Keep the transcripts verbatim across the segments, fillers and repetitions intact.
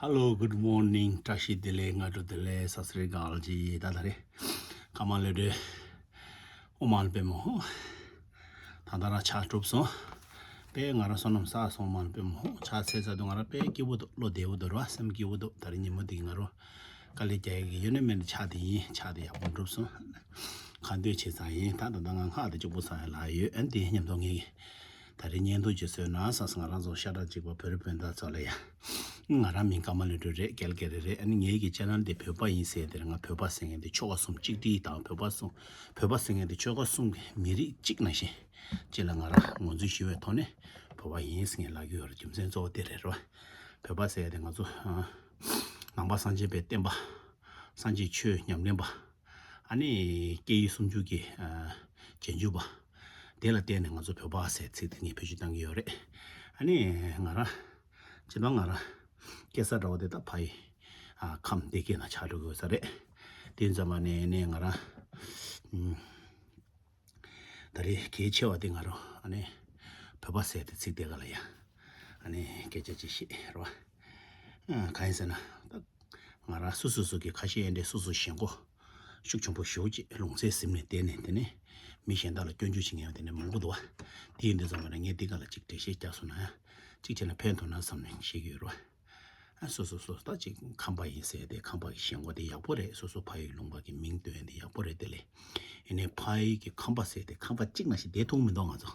Hello, good morning. བཀྲ་ཤིས་བདེ་ལེགས། སྔ་དྲོ་བདེ་ལེགས། སਤਿ་སྲི་ཨ་ཀལ། ཇི་ཡི་ད་ད་རེ། ཀརྨ་ལོ་དྲོད། ཨོཾ་མ་ཎི་པདྨེ་ཧཱུྃ། ད་ད་ར་ཕྱག་གྲུབ་སོང་། དཔེ་ང་རང་བསོད་ནམས་བསགས་སོང་། ཨོཾ་མ་ཎི་པདྨེ་ཧཱུྃ། ཕྱག་འཚལ་ཚར་དུས་ང་རང་དཔེ་སྐྱིད་པོ་འདུག། བློ་བདེ་པོ་འདུག་ར། སེམས་སྐྱིད་པོ་འདུག། ད་རེས་ཉིན་མོ་འདི་ང་རང་དཀའ་ལས་རྒྱག་ཡ་གི་ཡོད་ནི་མེད་ནི། ཕྱག་འདི་ཡིན། ཕྱག་འདི་ཡག་པོ་གྲུབ་སོང་། ཁ་འདོན་བྱས་ཚར་ཡིན། ད་ད་ད་ང་སྔགས་དེ་གཅིག་པོ་ཚར་ཡ་ལ་ཡོད། ཨ་ནི་དེ་མཉམ་དུ་ངས་ད་རེས་བརྙན་ཐུང་ཅིག་བཟོས་ན་བསམས། ང་རང་ཚོ་ཤ་ཁྲག་གཅིག་པ་བོད་རིགས་སྤུན་ཟླ་ཚོ་ལ་ཡ། ང་རང་མིང་ཀརྨ་ལོ་དྲོད་རེད། ཀལ་ག་རི་རེད། ཨ་ནི་ངེད་ཀྱི་ཅེ་ནལ་དེ་བོད་པ་ཡིན་ཟེར་དེར། ང་བོད་པ་ཟེར་མཁན་དེ་ཆོལ་ཁ་གསུམ་གཅིག་སྒྲིལ་དང་། བོད་པ་གསུམ་བོད་པ་ཟེར་མཁན་དེ་ཆོལ་ཁ་གསུམ་གྱི་མི་རིགས་གཅིག་ནང་བཞིན་གཅིག་ལ་ང་རང་ངོས་འཛིན་ཞུ་བའི་ཐོག་ནས་བོད་པ་ཡིན་ཟེར་མཁན་ལབ་ཀྱི་ཡོད་རེད། རྒྱུ་མཚན་གཙོ་བོ་དེ་རེད་རོ། བོད་པ་ཟེར་ཡ་དེ་ང་ཚོ་ཨ་ནང་པ་སངས་རྒྱས་པའི་བསྟན་པ། སངས་རྒྱས་ཆོས་ཉམས་ལེན་པ། ཨ་ནི་སྐད་ཡིག་སུམ་ཅུ་གི་ཨ་རྗེས་འཇུག་པ། དེ་ལ་བརྟེན་ནས་ང་ཚོ་བོད་པ་ཟེར་ཚིག་དེ་ངས་བེད་སྤྱོད་བཏང་གི་ཡོད་རེད། ཨ་ནི་ང་རང་སྤྱིར་བཏང་ང་རང་སྐྱེས་ས་འདྲ་བོ་དེ་ད་ཕ་ཡི་ཨ་ཁམས་སྡེ་དགེ་ན་ཆགས་འགྲོ་གི་ཡོད་ས་རེད། དེ་ཙམ་པ་ནས་ནས་ང་རང་ཨུམ། ད་རེས་གལ་ཆེ་བ་དེ་ང་རང་ཨ་ནི་བོད་པ་ཟེར་དེ་ཚིག་དེ་ག་ལ་ཡ་ཨ་ནི་སྐད་ཆ་ཅིག་བཤད་རོགས། ཨ་གང་ཡིན་ཟེར་ན། ད་ང་རང་སོ་སོ་སོ་གི་ཁ་ཤས་ཡན་དེ་སོ་སོ་ཞེན་ཁོག་ཤུགས་ཆེན་པོ་ཞེ་པོ་ཅིག་ལུང་ཚན་ཟིན་ནས་བསྡད་ནས། དེ་ནས་མི་གཞན་དག་ལ་སྐྱོན་བརྗོད་བྱེད་མཁན་དེ་ནས་མང་པོ་འདུག་བ། དེ་ཡིན་དུས་ཙམ་པ་ན་ངས་འདི་ག་ལ་ཅིག་འགྲེལ་བཤད་རྒྱག་སོང་ན་ཡང་ཅིག་བྱས་ན་ཕན་ཐོགས་ན་བསམ་ནས་བཤད་ཀྱི་ཡོད་རོགས། ཨ་སོ་སོ་སོ་ད་ཅིག་ཁམས་པ་ཡིན་ཟེར་ཏེ་ཁམས་པ་གི་ཞེན་ཁོག་དེ་ཡག་པོ་རེད། སོ་སོ་ཕ་ཡུལ་ལུང་པ་གི་མིང་བཏོན་ཡ་དེ་ཡག་པོ་རེད། དེ་ལས་ཡིན་ནའི་ཕ་ཡུལ་གྱི་ཁམས་པ་ཟེར་ཏེ་ཁམས་པ་གཅིག་ནང་བཞིན་བསྡད་ཐུབ་མི་འདུག་ང་ཚོ།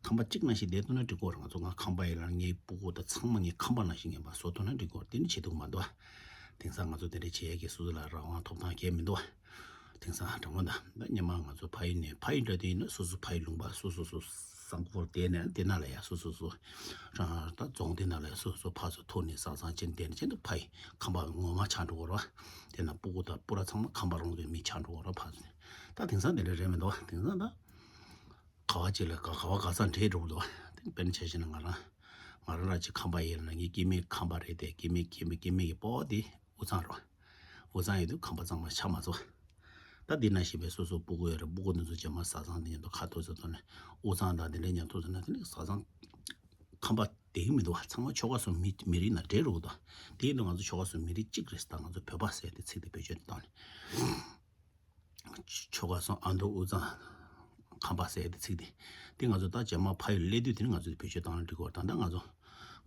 ཁམས་པ་གཅིག་ནང་བཞིན་བསྡད་ཐུབ་ན་འགྲིག་གོ་རེད། ང་ཚོ་ང་ཁམས་པ་ཡིན་ལ་ངའི་སྤུ་གུ་དང་ཚང་མ་ངའི་ཁམས་པ་ནང་བཞིན་ངན་པ་བཟོ་ཐུབ་ན་འགྲིག་གོ་རེད། དེ་ནི་བྱེད་ཐུབ་མ་འདུག་ཨ། དེང་སང་ང་ཚོ་དེ་འདྲ་བྱེད་ཡ་གི་སོ་སོ་ལ་རང་དབང་ཐོབ་ཐང་གང་ཡང་མི་འདུག་ཨ། དེང་སང་དྲང་པོ་ད་ད་སྔོན་མ་ང་ཚོ་ཕ་ཡུལ་ནས་ཕ་ཡུལ་འདྲ་དེ་ཡིན་ན་སོ་སོ་ཕ་ཡུལ་ལུང་པ་སོ་སོ་སོ་བཟང་པོར་བསྡད་ནས་དེ་ན་ལ་ཡ་སོ་སོ་སོ་རང་ད་རྫོང་དེ་ན་ལ་ཡ་སོ་སོ་ཕར་ཚུར་ཐུག་ནས་བཟའ་ཚང་བྱས་ནས་བསྡད་ནས་བྱས་ནས་ཕ་ཡུལ་ཁམས་པ་ངོ་མ་ཆགས་འགྲོ་གི་རེད་བ། དེ་ན་སྤུ་གུ་དང་སྤུ་ར་ཚང་མ་ཁམས་པ་རང་གི་མི་ཆགས་འགྲོ་གི་རེད་བ། ཕར་ཚུར་ད་དེང་སང་དེ་འདྲ་རེད་མི་འདུག་བ། དེང་སང་ད་ག་བ་ཅིག་ལ་ག་ག་བ་ག་ས་འདྲེས་འགྲོ་གི་འདུག་བ། དེ་དཔེར་ན་ཆ་བཞག་ན་ང་རང་ང་རང་ར་ཅིག་ཁམས་པ་ཡིན་ན་ངའི་སྐྱེ་དམན་ཁམས་པ་རེད་དེ། སྐྱེ་དམན་སྐྱེ་དམན་སྐྱེ་དམན་གྱི་སྤོ་བ་དེ་དབུས་གཙང་རེད་བ། དབུས་གཙང་ཡིན་དུས་ཁམས་པ་གཙང་མ་ཆགས་མ་སོང་། ད་འདི་ན་བཞིན་པའི་སོ་སོ་སྤུ་གུ་ཡོད་རེད། སྤུ་གུ་འདི་ཚོ་རྗེས་མ་བཟའ་ཚང་འདི་མཉམ་དུ་ཁ་ཐུག་ཚོ་ཐོག་ནས་དབུས་གཙང་དང་འདི་འདྲའི་མཉམ་དུ་ཚོ་ན་དེ་ནི་བཟའ་ཚང་ཁམས་པ་བསྡད་ཀྱི་མི་འདུག་བ། ཚང་མ་ཆོལ་ཁ་གསུམ་མི་མི་རིགས་ནང་འདྲེས་འགྲོ་གི་འདུག་དེ་ཡིན་དུས་ང་ཚོ་ཆོལ་ཁ་གསུམ་མི་རིགས་གཅིག་རེད། ད་ང་ཚོ་བོད་པ་ཟེར་དེ་ཚིག་དེ་བེད་སྤྱོད་བཏང་ནས། ཆོལ་ཁ་གསུམ་ཨ་མདོ་དབུས་གཙང་ཁམས་པ་ཟེར་དེ་ཚིག་དེ། དེ་ང་ཚོ་ད་རྗེས་མ་ཕ་ཡུལ་སླེབས་དུས་དེ་ནི་ང་ཚོ་དེ་བེད་སྤྱོད་བཏང་ན་འགྲིག་གི་རེད། ད་ལྟ་ང་ཚོ་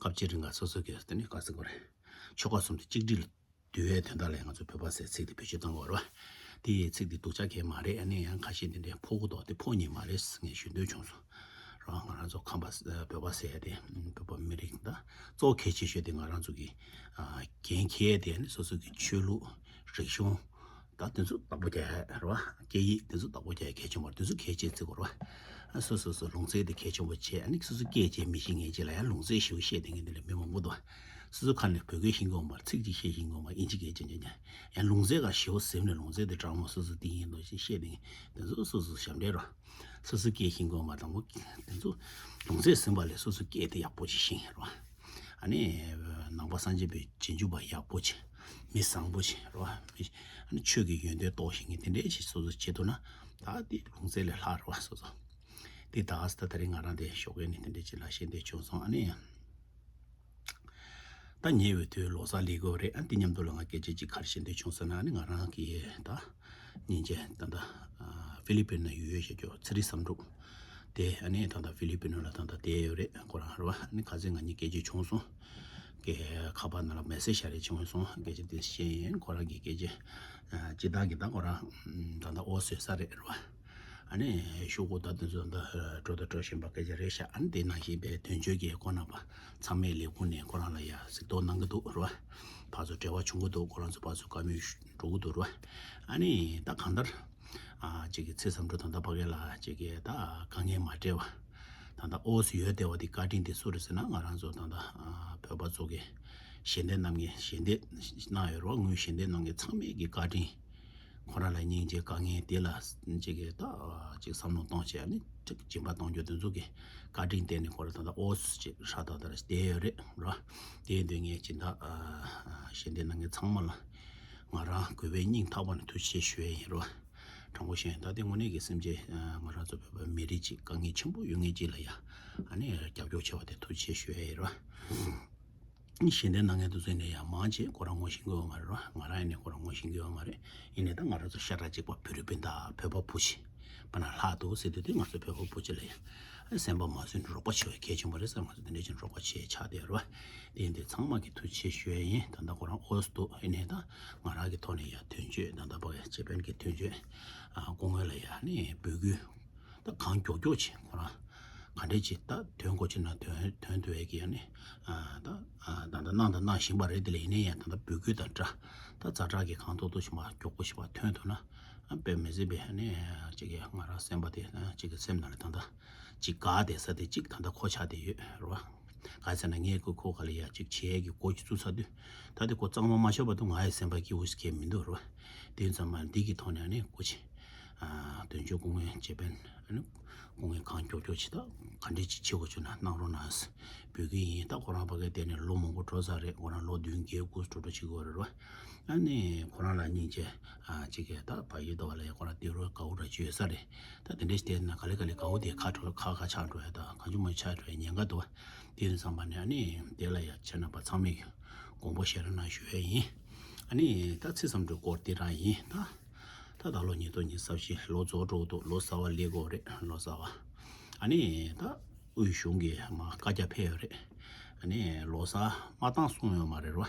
སྐབས་ཅིག་རིང་ག་སོ་སོ་གི་དེ་ནི་ག་ཟེར་དགོས་རེད། ཆོལ་ཁ་གསུམ་དེ་གཅིག་སྒྲིལ་འདུལ་བའི་དོན་དག་ལ་ང་ཚོ་བོད་པ་ཟེར་ཚིག་དེ་བེད་སྤྱོད་བཏང་དགོས་རེད་བ། དེ་ཡི་ཚིག་དེ་སྡུག་ཅག་གང་ཡང་མ་རེད། ཨ་ནི་ཡང་ཁ་ཤས་དེ་འདྲའི་ཕོག་གི་འདུག་དེ་ཕོག་ཉེན་མ་རེད་ངས་ཞུ་འདོད་བྱུང་སོང་རེད་བ། ང་རང་ཚོ་ཁམས་པ་བོད་པ་ཟེར་ཡ་དེ་བོད་པ་མི་རིགས་ད་གཙོ་བོ་གལ་ཆེ་ཤོས་དེ་ང་རང་ཚོ་གི་འགན་འཁྱེར་ཡ་དེ་ནི་སོ་སོ་གི་ཆོས་ལུགས་རིག་གཞུང་ད་དེ་ཚོ་བདག་པོ་རྒྱག་ཡ་རེད་བ། སྐད་ཡིག་དེ་ཚོ་བདག་པོ་རྒྱག་ཡ་གལ་ཆེན་པོ་རེད། དེ་ཚོ་གལ་ཆེ་བརྩི་དགོས་རེད་བ། སོ་སོ་སོ་ལུང་ཚན་དེ་གལ་ཆེན་པོ་བྱས། ཨ་ནི་སོ་སོ་སྐད་ཆ་མི་ཤེས་མཁན་ཅིག་ལ་ཡང་ལུང་ཚན་ཞེ་པོ་བཤད་བསྡད་མཁན་དེ་འདྲ་མི་མང་པོ་འདུག་སོ་སོ་ཁ་ནས་བོད་སྐད་ཤེས་ཀྱི་ཡོད་མ་རེད། ཚིག་གཅིག་བཤད་ཤེས་ཀྱི་ཡོད་མ་རེད། དབྱིན་ཇི་སྐད་ཅིག་ཉན་ཉན་ཡང་ལུང་ཚན་ག་ཞེ་པོ་ཟིན་ནས་ལུང་ཚན་དེ་དྲང་མོ་སོ་སོ་འདི་ཡིན་མདོག་ཅིག་བཤད་བསྡད་མཁན་དེ་ཚོ་སོ་སོ་ཞབས་འདྲེན་རེད། སོ་སོ་སྐད་ཤེས་ཀྱི་ཡོད་མ་རེད། དང་པོ་དེ་ཚོ་ལུང་ཚན་ཟིན་པ་ལས་སོ་སོ་སྐད་དེ་ཡག་པོ་ཅིག་ཤེས་རེད་བ། ཨ་ནི་ནང་པ་སངས་རྒྱས་པའི་རྗེས་འཇུག་པ་ཡག་པོ་ཅིག་མི་བཟང་པོ་ཅིག་རེད་བ། མི་ཨ་ནི་ཆོས་ཀྱི་ཡོན་ཏན་རྟོགས་ཤེས་མཁན་དེ་འདྲའི་ཅིག་སོ་སོ་བྱེད་ཐུབ་ན་ད་དེ་ལུང་ཚན་ལས་ལྷག་རེད་བ། སོ་སོ་དེ་ད་ད་ད་རིང་ང་རང་དེ་ཞོགས་ཀས་ནས་དེ་འདྲའི་ཅིག་ལ་ཤེས་འདོད་བྱུང་སོང་། ཨ་ནི་ད་ཉེ་བའི་དུས་ལོ་གསར་སླེབས་ཀྱི་ཡོད་རེད། ཨ་འདི་མཉམ་དུ་ལ་ང་སྐད་ཆ་ཅིག་ག་རེ་བཤད་འདོད་བྱུང་ཟེར་ན། ཨ་ནི་ང་རང་གི་ད་སྙིང་རྗེ་ད་ལྟ་ཨ་ཧྥི་ལི་པིན་ན་ཡོད་ཡོད་བཤད་རྒྱུ་ཚེ་རིང་བསམ་འགྲུབ་དེ་ཨ་ནི་ད་ལྟ་ཧྥི་ལི་པིན་ན་ལ་ད་ལྟ་བསྡད་ཡོད་རེད། ཁོ་རང་རེད་བ། ཨ་ནི་ཁ་སང་ང་གཉིས་སྐད་ཆ་བྱུང་སོང་། ཁ་པར་ནང་ལ་མེ་སེ་ཇི་ཞིག་རེ་བྱུང་སོང་། སྐད་ཆ་དེ་བཤད་ཡིན། ཁོ་རང་གི་སྐད་ཆ་ཨ་སྤྱིར་བཏང་གི་ད་ཁོ་རང་ད་ལྟ་ཨོ་བཟོས་ས་རེད་རེད་བ། ཨ་ནི་ཤོག་གུ་ད་དེ་ཚོ་ད་འགྲོ་དང་འགྲོ་བཞིན་པ་སྐད་ཆ་རེད་ཤག་ཨ་ནི་དེ་ནང་བཞིན་པའི་དོན་གཅོད་ཀྱི་སྐོར་ནང་པ་ཚང་མས་ལས་ཁུངས་ནས་ཁོ་རང་ལ་ཡ་གཟིགས་རྟོག་གནང་གི་འདུག་རེད་བ། ཕར་ཚུར་འབྲེལ་བ་བྱུང་གི་འདུག་ཁོ་རང་ཚོ་ཕར་ཚུར་བཀའ་མོལ་ཞུ་འགྲོ་གི་འདུག་རེད་བ། ཨ་ནི་ད་གང་ལྟར་ཨ་ཅིག་གི་ཚེ་བསམ་འགྲུབ་ད་ལྟ་ཕ་གི་ལ་ཅིག་གི་ད་དཀའ་ངལ་མ་འཕྲད་བ། ད་ལྟ་ཨོ་སི་ཡོད་བསྡད་པ་དེ་བཀའ་དྲིན་དེ་སུ་རེད་ཟེར་ན། ང་རང་ཚོ་ད་ལྟ་ཨ་བོད་པ་ཚོ་གི་ཞལ་འདེབས་གནང་མཁན་ཞལ་འདེབས་གནང་ཡོད་རེད་བ། དངུལ་ཞལ་འདེབས་གནང་མཁན་ཚང་མས་ཀྱི་བཀའ་དྲིན། ཁོ་རང་ལ་སྙིང་རྗེ་དཀའ་ངལ་དེ་ལ་ཅིག་གི་ད་ཅིག་བསམ་བློ་གཏོང་བྱས་ནས་ཅིག་སྦྱིན་པ་གཏོང་རྒྱུ་དེ་ཚོ་གི་བཀའ་དྲིན་བརྟེན་ནས་ཁོ་རང་ད་ལྟ་ཨོ་སི་ཅིག་ཧྲ་ཏག་ཏག་རེད་བསྡད་ཡོད་རེད་ར། དེ་ཡིན་དུས་ངས་སྦྱིན་བདག་ཞལ་འདེབས་གནང་མཁན་ཚང་མ་ལ་ང་རང་གུས་པའི་སྙིང་ཐག་པ་ནས་ཐུགས་རྗེ་ཆེ་ཞུ་ཡ་ཡིན་ར། དྲང་པོ་བཤད་ཡིན། ད་དེ་དངོས་གནས་ཀྱི་སེམས་ཅན་ང་རང་ཚོ་བོད་པ་མི་རིགས་ཅིག་དཀའ་ངལ་ཆེན་པོ་ཡོད་མཁན་ཅིག་ལ་ཡ་ཨ་ནི་རྒྱབ་སྐྱོར་བྱས་པ་དེ་ཐུགས་རྗེ་ཆེ་ཞུ་ཡ་ཡིན་ར། ཞལ་འདེབས་གནང་མཁན་དེ་ཚོ་ནས་ཡང་མང་ཆེ་ཁོ་རང་ངོ་ཤེས་ཀྱི་ཡོད་མ་རེད་ར། ང་རང་ཡིན་ནའི་ཁོ་རང་ངོ་ཤེས་ཀྱི་ཡོད་མ་རེད། ཡིན་ནའི་ད་ང་རང་ཚོ་ཤ་ཁྲག་གཅིག་པ་བོད་རིགས་སྤུན་ཟླ་བོད་པ་བུ་གཅིག་པ་ན་ལྷག་འདུག་ཟེར་དུས་དེ་ང་ཚོ་བོད་པ་བུ་གཅིག་ལ་ཡང་སེམས་པ་མ་བཟོད་ནས་རོགས་པ་བྱེད་པ་གལ་ཆེན་པོ་རེད་ཟེར། ང་ཚོ་དེ་འདྲ་བྱས་ནས་རོགས་པ་བྱེད་ཆགས་བསྡད་ཡོད་རེད་བ། དེ་ཡིན་དུས་ཚང་མ་གི་ཐུགས་རྗེ་ཆེ་ཞུ་ཡ་ཡིན། ད་ལྟ་ཁོ་རང་ཨོ་སི་འདུག་ཡིན་ནའི་ད་ང་རང་གི་ཐོག་ནས་ཡ་དོན་གཅོད་ད་ལྟ་ཕ་གི་ཇེ་པན་གི་དོན་གཅོད་སྐུ་ངོ་ལ་ཡ་ནི་འབོད་སྐུལ་ད་གང་མགྱོགས་མགྱོགས་བྱེད། ཁོ་རང་ག་འདྲས་ཅིག་ད་དོན་གོ་ཆེ་ན་དོན་དོན་དུ་བས་ཀྱི་ཡ་ནི་ད་ད་ལྟ་གནང་དང་གནང་བཞིན་པ་རེད། དེ་ལ་ཡིན་ནའི་ཡང་ད་ལྟ་འབོད་སྐུལ་དང་འདྲ་ད་ཛ་དྲག་གི་གང་ཐུབ་ཐུབ་ཞིག་མ་མགྱོགས་པོ་ཞིག་མ་ཐོན་ཐུབ་ན་དཔེ་མི་སྲིད་པའི་ནི་ཅིག་གི་ང་རང་སེམས་པ་དེ་ཅིག་གི་སེམས་ནང་ལ་ད་ལྟ་ཅིག་དགའ་བསྡད་ས་དེ་ཅིག་ད་ལྟ་ཁོ་ཆགས་བསྡད་ཡོད་རེད་བ། ག་ཟེར་ན་ངས་ཁོ་ཁོ་ག་ལ་ཡ་ཅིག་བྱེད་ཡས་ཀྱི་འགོ་ཅིག་བཙུགས་ཚར་དུས་ད་དེ་ཁོ་གཙང་མ་མ་ཤོར་བར་དུ་ང་ཡི་སེམས་པ་སྐྱིད་པོ་ཞིག་གས་མི་འདུག་རེད་བ། དེ་ཙམ་མ་འདི་གི་ཐོག་ནས་ནི་སྐུ་མཁྱེན། དོན་གཅོད་སྐུ་ངོ་ཇེ་པན་ནི་སྐུ་ངོ་གང་མགྱོགས་མགྱོགས་ཅིག་ད་ག་འདྲས་ཅིག་བྱེད་དགོས་བྱུང་ན་གནང་རོགས་གནང་། འབོད་སྐུལ་ཡིན། ད་ཁོ་རང་ཕ་གིར་བསྡད་ནས་ལོ་མང་པོ་འགྲོ་ཚར་རེད། ཁོ་རང་ལོ་བདུན་བརྒྱད་དགུ་འགྲོ་འགྲོ་བྱེད་དགོས་རེད་བ། ཨ་ནི་ཁོ་རང་ལ་སྙིང་རྗེ་ཅིག་གིས་ད་ཕ་ཡུལ་དུ་བ་ལ་ཡ་ཁོ་རང་དེ་རུ་དགའ་བོ་འདྲ་ཅིག་ཡོད་ས་རེད། ད་དེ་འདྲས་བསྡད་ན་ག་ལེ་ག་ལེ་དགའ་བོ་དེ་ཁ་འགྲོ་ཁ་ཁ་ཆགས་འགྲོ་ཡ་ད་གང་བྱུང་མ་ཆགས་འགྲོ་ཡ་ཉེན་ཁ་འདུག་བ། དེ་ཡིན་ཙམ་པ་ནས་ཨ་ནི་དེ་ལ་ཡ་ཁྱེད་རྣམ་པ་ཚང་མས་དགོངས་པ་བཞེས་རོགས་གནང་ཞུ་ཡ་ཡིན། ཨ་ནི་ད་ཚེས་བསམ་གྲུབ་སྐོར་དེ་རང་ཡིན། ད་ད་ད་ལོ་ཉིས་སྟོང་ཉི་ཤུ་རྩ་བཞི་ལོ་རྫོགས་འགྲོ་འདུག་ལོ་གསར་བ་སླེབས་ཀྱི་ཡོད་རེད། ལོ་གསར་བ་ཨ་ནི་ད་དབུས་གཞུང་གིས་མ་བཀའ་རྒྱ་ཕེབས་ཡོད་རེད། ཨ་ནི་ལོ་གསར་མ་བཏང་གསུངས་ཡོད་མ་རེད་བ།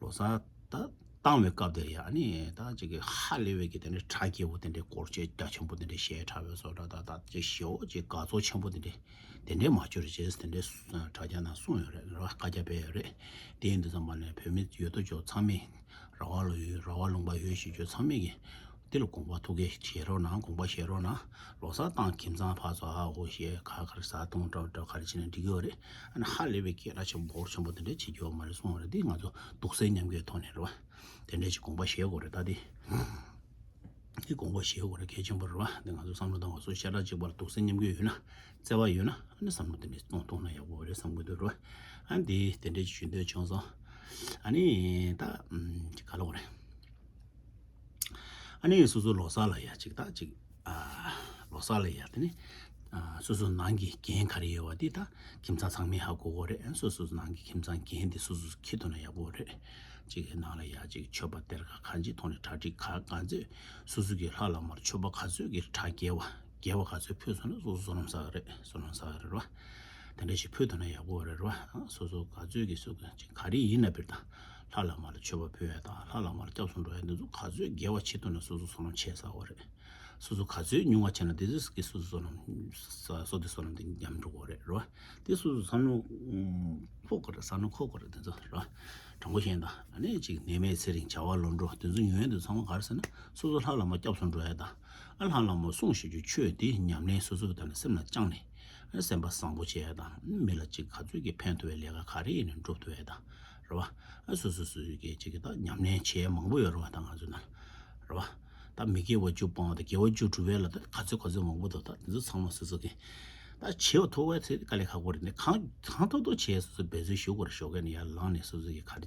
ལོ་གསར་ད་བཏང་བའི་སྐབས་དེར་ཡ་ཨ་ནི་ད་ཅིག་གི་ཧ་ལས་པའི་གི་དེ་འདྲའི་གྲ་རྒྱས་པོ་དེ་འདྲའི་སྐོར་བརྗོད་རྒྱ་ཆེན་པོ་དེ་འདྲའི་བཤད་དྲགས་པའི་བཟོ་འདྲ་ད་ད་ཅིག་ཞེ་པོ་ཅིག་དགའ་ཚོར་ཆེན་པོ་དེ་འདྲའི་དེ་འདྲའི་མ་བྱུང་རེད་ཅེས་དེ་འདྲའི་དྲ་རྒྱ་ནང་གསུངས་ཡོད་རེད། རེད་བ། བཀའ་རྒྱ་ཕེབས་ཡོད་རེད། དེ་ཡིན་དུས་ཙམ་པ་ནས་བོད་མི་ཡོད་དོ་ཅོག་ཚང་མས་ར་བ་ལ་ཡོད་ར་བ་ལུང་པ་ཡོད་ཞེས་བརྗོད་ཚང་མས་ཀྱི་དེ་ལ་དགོངས་པ་ཐུགས་ཀྱི་བཞེས་རོགས་གནང་། དགོངས་པ་བཞེས་རོགས་གནང་། ལོ་གསར་བཏང་ཁྱིམ་ཚང་ཕར་ཚུར་ཧ་ཧོ་ཞེས་ཁ་ཁར་ཟ་འཐུང་འགྲོ་འགྲོ་ག་རེ་བྱས་ན་འགྲིག་གི་ཡོད་རེད། ཨ་ནི་ཧ་ལས་པའི་སྐད་གྲགས་ཆེན་པོ་འོར་ཆེན་པོ་དེ་འདྲས་བྱེད་རྒྱུ་ཡོད་མ་རེད་གསུངས་པ་རེད། དེ་ང་ཚོ་སྡུག་སེམས་མཉམ་སྐྱེད་ཐོག་ནས་རེད་བ། དེ་འདྲས་ཅིག་དགོངས་པ་བཞེས་དགོས་རེད། ད་དེ་དེ་དགོངས་པ་བཞེས་དགོས་རེད། གལ་ཆེན་པོ་རེད་བ། དེ་ང་ཚོ་བསམ་བློ་བཏང་བ་སོ་ཤ་ཁྲག་གཅིག་པར་སྡུག་སེམས་མཉམ་སྐྱེད་ཡོད་ན་བརྩེ་བ་ཡོད་ན་ཨ་ནི་བསམ་བློ་དེ་འདྲས་གཏོང་གཏོང་ན་ཡག་པོ་རེད་བསམ་གྱི་འདུག་རེད་བ། ཨ་ནི་དེ་དེ་འདྲས་ཅིག་ཞུ་འདོད་བྱུང་སོང་། ཨ་ནི་ད་ག་ལ་བ་རེད། ཨ་ནི་སོ་སོ་ལོ་གསར་ལ་ཡ་ཅིག་ད་ཅིག་ཨ་ལོ་གསར་ལ་ཡ་དེ་ནི་ཨ་སོ་སོ་ནང་གི་འགན་ག་རེ་ཡོད་བ་དེ་ད་ཁྱིམ་ཚང་ཚང་མས་ཧ་གོ་གོ་རེད། སོ་སོ་ནང་གི་ཁྱིམ་ཚང་འགན་དེ་སོ་སོ་འཁྱེར་ཐུབ་ན་ཡག་པོ་རེད། ཅིག་གི་ནང་ལ་ཡ་ཅིག་མཆོད་པ་གཏེར་ཁ་གང་ཅིའི་ཐོག་ནས་གྲ་སྒྲིག་ག་གང་ཚོད་སོ་སོ་གི་ལྷ་བླ་མར་མཆོད་པ་ག་ཚོད་ཀྱི་གྲ་རྒྱས་བ་རྒྱས་པ་ག་ཚོད་ཕུལ་སོང་ན་སོ་སོ་བསོད་ནམས་བསགས་ཀྱི་རེད། བསོད་ནམས་བསགས་ཀྱི་རེད་བ། དེ་འདྲ་ཞིག་ཕུལ་ཐུབ་ན་ཡག་པོ་རེད་རོ། སོ་སོ་ག་ཚོད་ཀྱི་སུ་ག་ཅིག་ག་རེ་ཡིན་ན་བེར་དང་། ལྷ་བླ་མ་ལ་མཆོད་པ་ཕུལ་ཡ་དང་ལྷ་བླ་མ་ལ་སྐྱབས་སུ་འགྲོ་ཡ་འདི་ཚོ་ག་ཚོད་དགེ་བ་བྱེད་ཐུབ་ན་སོ་སོ་བསོད་ནམས་ཆེ་ས་བ་རེད། སོ་སོ་ག་ཚོད་ཉུང་བ་བྱས་ན་དེ་ཚོ་གི་སོ་སོ་བསོད་ནམས་ས་སོ་དེ་བསོད་ནམས་དེ་ཉམས་འགྲོ་གི་རེད་རོ། དེ་སོ་སོ་བསམ་བློ་ཕོག་གི་རེད། བསམ་བློ་འཁོར་གི་རེད་དེ་ཚོ་རོ། དྲང་པོ་བཤད་ན་ད་ཨ་ནི་ཅིག་ནད་མེད་ཚེ་རིང་བྱ་བ་ལམ་འགྲོ་དེ་ཚོ་ཉུང་ཡ་དེ་ཚང་མ་ག་རེ་ཟེར་ན་སོ་སོ་ལྷ་བླ་མ་སྐྱབས་སུ་འགྲོ་ཡ་དང་། ཨ་ལྷ་བླ་མ་གསུང་ཞུ་རྒྱུ་ཆོས་དེ་ཉམས་ལེན་སོ་སོ་གི་ཐོག་ནས་སེམས་ལ་བཅངས་ནས། ཨ་སེམས་པ་བཟང་པོ་བྱས་དང་མི་ལ་ཅིག་ག་ཚོད་ཀྱི་ཕན་ཐོགས་པའི་ལས་ཀ་ག་རེ་ཡིན་ནའི་འགྲུབ་ཐུབ་ཡས་དང་རེད་བ། ཨ་སོ་སོ་སོ་སོ་གི་ཅིག་གི་ད་ཉམས་ལེན་བྱས་མང་པོ་ཡོད་རེད་བ། ད་ང་ཚོ་ནང་རེད་བ། ད་མི་དགེ་བ་བཅུ་སྤོང་བ་དང་དགེ་བ་བཅུ་སྒྲུབ་པའི་ལ་ད་ག་ཚོད་ག་ཚོད་མང་པོ་འདུག་ད་དེ་ཚོ་ཚང་མ་སོ་སོ་གི་ད་བྱེད་པ་ཐུབ་པའི་ཚེ་དཀའ་ལས་ཁག་པོ་རེད། འདི་གང་གང་ཐུབ་ཐུབ་བྱས་སོ་སོ་འབད་རྩོལ་ཞུ་དགོས་རེད། ཞོགས་ཀས་ནས་ཡར་ལངས་ནས་སོ་སོ་གི་ག་རེ་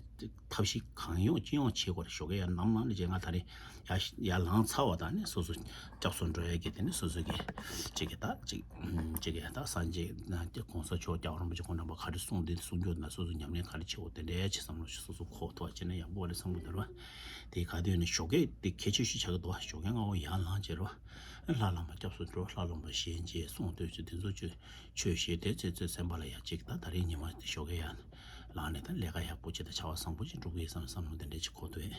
ཐབས་ཤེས་གང་ཡོང་ཅི་ཡོང་བྱེད་དགོས་རེད། ཞོགས་ཀས་ཡར་ནམ་ལངས་ནས་བྱས་ང་ད་རེས་ཡར་ཡར་ལངས་ཚར་བ་དང་ནི་སོ་སོ་སྐྱབས་སུ་འགྲོ་ཡ་གི་དེ་ནི་སོ་སོ་གི་ཅིག་གི་ད་ཅིག་ཅིག་གི་ད་སངས་རྒྱས་ན་གོང་ས་མཆོག་རྒྱལ་བ་རིན་པོ་ཆེ་ཁོང་རྣམ་པ་ག་རེ་གསུངས་དེ་གསུང་རྒྱུ་ན་སོ་སོ་ཉམས་ལེན་ག་རེ་བྱེད་དགོས་དེ་འདྲའི་ཆེ་བསམ་བློ་ཞིག་སོ་སོ་འཁོར་ཐུབ་པ་བྱས་ན་ཡག་པོ་རེད་བསམ་གི་འདུག་ར། དེ་ག་དུས་ནི་ཞོགས་ཀས་དེ་གལ་ཆེ་ཤོས་ཆགས་ཀྱི་འདུག་བ། ཞོགས་ཀས་སྔ་པོ་ཡར་ལངས་བྱས་རོ། ལྷ་བླ་མ་སྐྱབས་སུ་འགྲོ། ལྷ་བླ་མ་ཞལ་མཇལ་གསུང་བསྟོད་ཚུལ་དེ་ཚོ་ཆོས་ཆོས་བཤད་དེ་ཚེ་ཚེ་སེམས་པ་ལ་ཡ་གཅིག་ད་ད་རེས་ཉི་མ་དེ་ཞོགས་ཀས་ཡར་ལངས་ནས་ད་ལས་ཀ་ཡག་པོ་བྱེད་ད་བྱ་བ་བཟང་པོ་ཅིག་སྒྲུབ་ཀྱི་ཡིན་བསམ་བསམ་བློ་དེ་འདྲ་ཅིག་འཁོར་ཐུབ་ཡས།